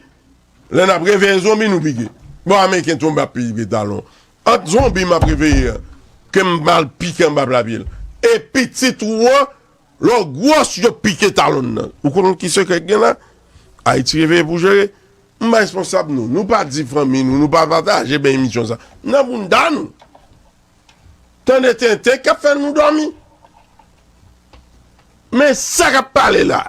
Lè n ap reveye zonbi nou pike. Bon, Ameriken tonbe ap pike talon. Ant zonbi m ap reveye an, ke m al pike anba pla pye l. E pitit ou an, lè w gwòs yo pike talon nan. Ou konn ki sekrè k gen la? Ayiti reveye pou jere. M pa responsab nou. Nou pa di fanmi nou, nou pa pataje ben emisyon sa. Nan bounda nou. Tande tenten k ap fè nou dòmi. Men sa k ap pale la.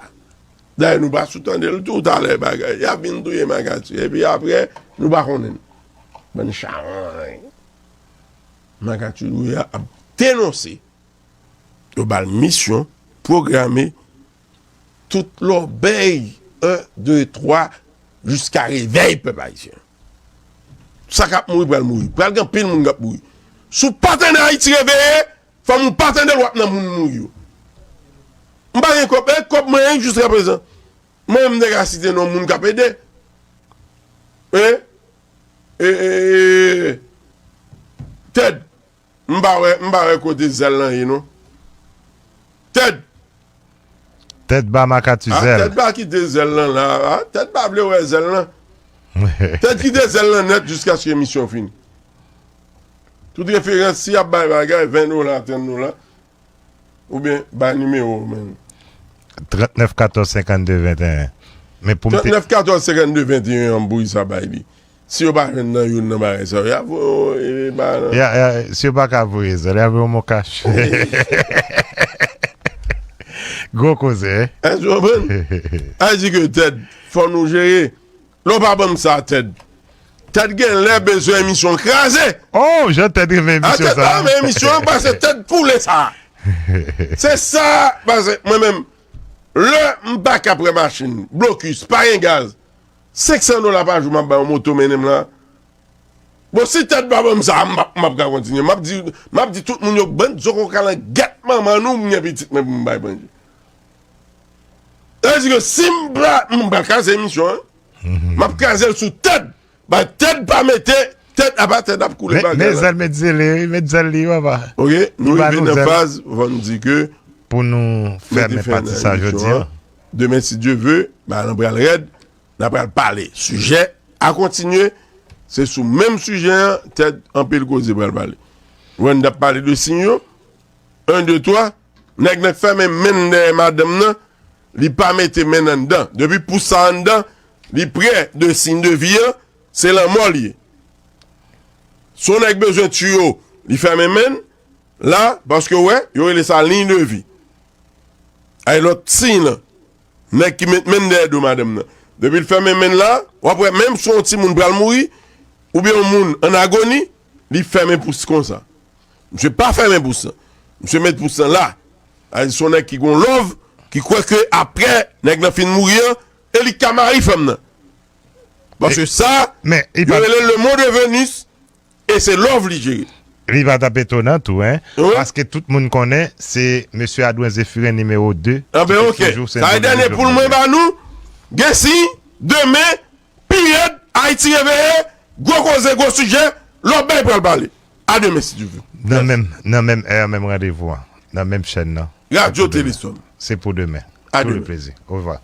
Dayè nou pa sou tande l tou talè bagay. Y ap vin touye Makati. Epi apre, nou pa konnen. Bann chawony. Makati Louya ap denonse. Yo ba l misyon, pwograme tout lòbèy en, de, twa, jiska revèy pèp ayisyen. Sa k ap mouri pral mouri. Pral gen anpil moun k ap mouri. Si w pa tande Ayiti reveye, fanm ou pa tande l w ap nan moun mouri yo. M pa gen kòb, e kòb mwen jiska prezan. Mwen menm m te ka site non moun k ap ede. E, e, e, e, Ted. M pa wè, m pa wè kote zèl lan ye non. Ted. Ted ba Makati zèl. Ted pa kite zèl lan la. Ted pa vle wè zèl lan. Ted kite zèl lan nèt jiskaske emisyon fini. Tout referans si y ap bay bagay ven dola, trant dola. Oubyen bay nimewo w menm. Trant nèf katòz senkant de venteyen. Men pou m te. Trant nèf katòz senkant de venteyen an m pou sa bay li. Si yo pa jwenn nan youn nan bagay sa yo, y a voye yo e ba nan. Ya, ya, si yo pa ka voye zèl, y a voye yon mokach. Gwo koze, hein? Èske w konprann? Sa di ke Ted, fò nou jere. Lè w pa ban m sa, Ted. Ted gen lè bezwen emisyon kraze. Oh, jan Ted renmen emisyon sa. Ted pa renmen emisyon an, paske Ted koule sa. Se sa, paske mwen menm, lè m pa ka pran machin, blokis, pa gen gaz, senk san dola pa jou m ap bay yon moto mennen m la. Bon, si Ted pa ban m sa, m p ap, m p ap ka kontinye. M ap di, m ap di tout moun yo, bann zo koka langèt manman nou, m gen pitit mwen pou m bay bandi. Sa vle di ke si m pa, m pral kraze emisyon an. M ap kraze l sou Ted. Bay Ted pa mete, Ted apa Ted ap koule bagay la. Met zèl, met zèl li, met zèl li, papa. Ok, nou rive nan faz, fò n di ke. Pou nou fèmen pati sa jodi an. Demen, si Dye ve, bagay lan pral rèd. N a pral pale. Sijè a kontinye. Se sou menm sijè an, Ted anpil koze pral pale. Wanda ap pale de siy yo. En, de, twa. Nèg nan k fèmen men l dèyè madanm nan, li pa mete men l anndan. Depi pous sa anndan, li prè de siy de vi an, se lanmò l ye. Si yon nèg bezwen tiye w, li fèmen men l la, paske w wè, yo rele sa liy de vi. Ay lòt siy lan. Nèg ki met men l dèyè do madanm nan. Depi l fèmen men l la, w ap wè menm si yon timoun pral mouri, oubyen yon moun an agoni, li fèmen pous konsa. Misye pa fèmen pous lan. Misye met pous lan la. Sa vle di se yon nèg ki gon love, ki kwè ke aprè nèg lan fin mouri an, e li k ka mari fanm nan. Paske sa, yo rele le monde Venus, e se love li jere. Li pa t ap etonan tou, en. Paske tout moun konnen se mesye Adwen Zephirin nimewo de. Anben, oke. Sa e dènye poul mwen ba nou. Gen siy, demen, pi rèd, Ayiti reveye, gwo koze, gwo sijè, lòbèy pral pale. A demen, si Dye ve. Nan menm, nan menm è, menm randevou an. Nan menm chèn nan. Radyo Telestorm. Se pou demen. À Tout le demain. Plaisir. Au revoir.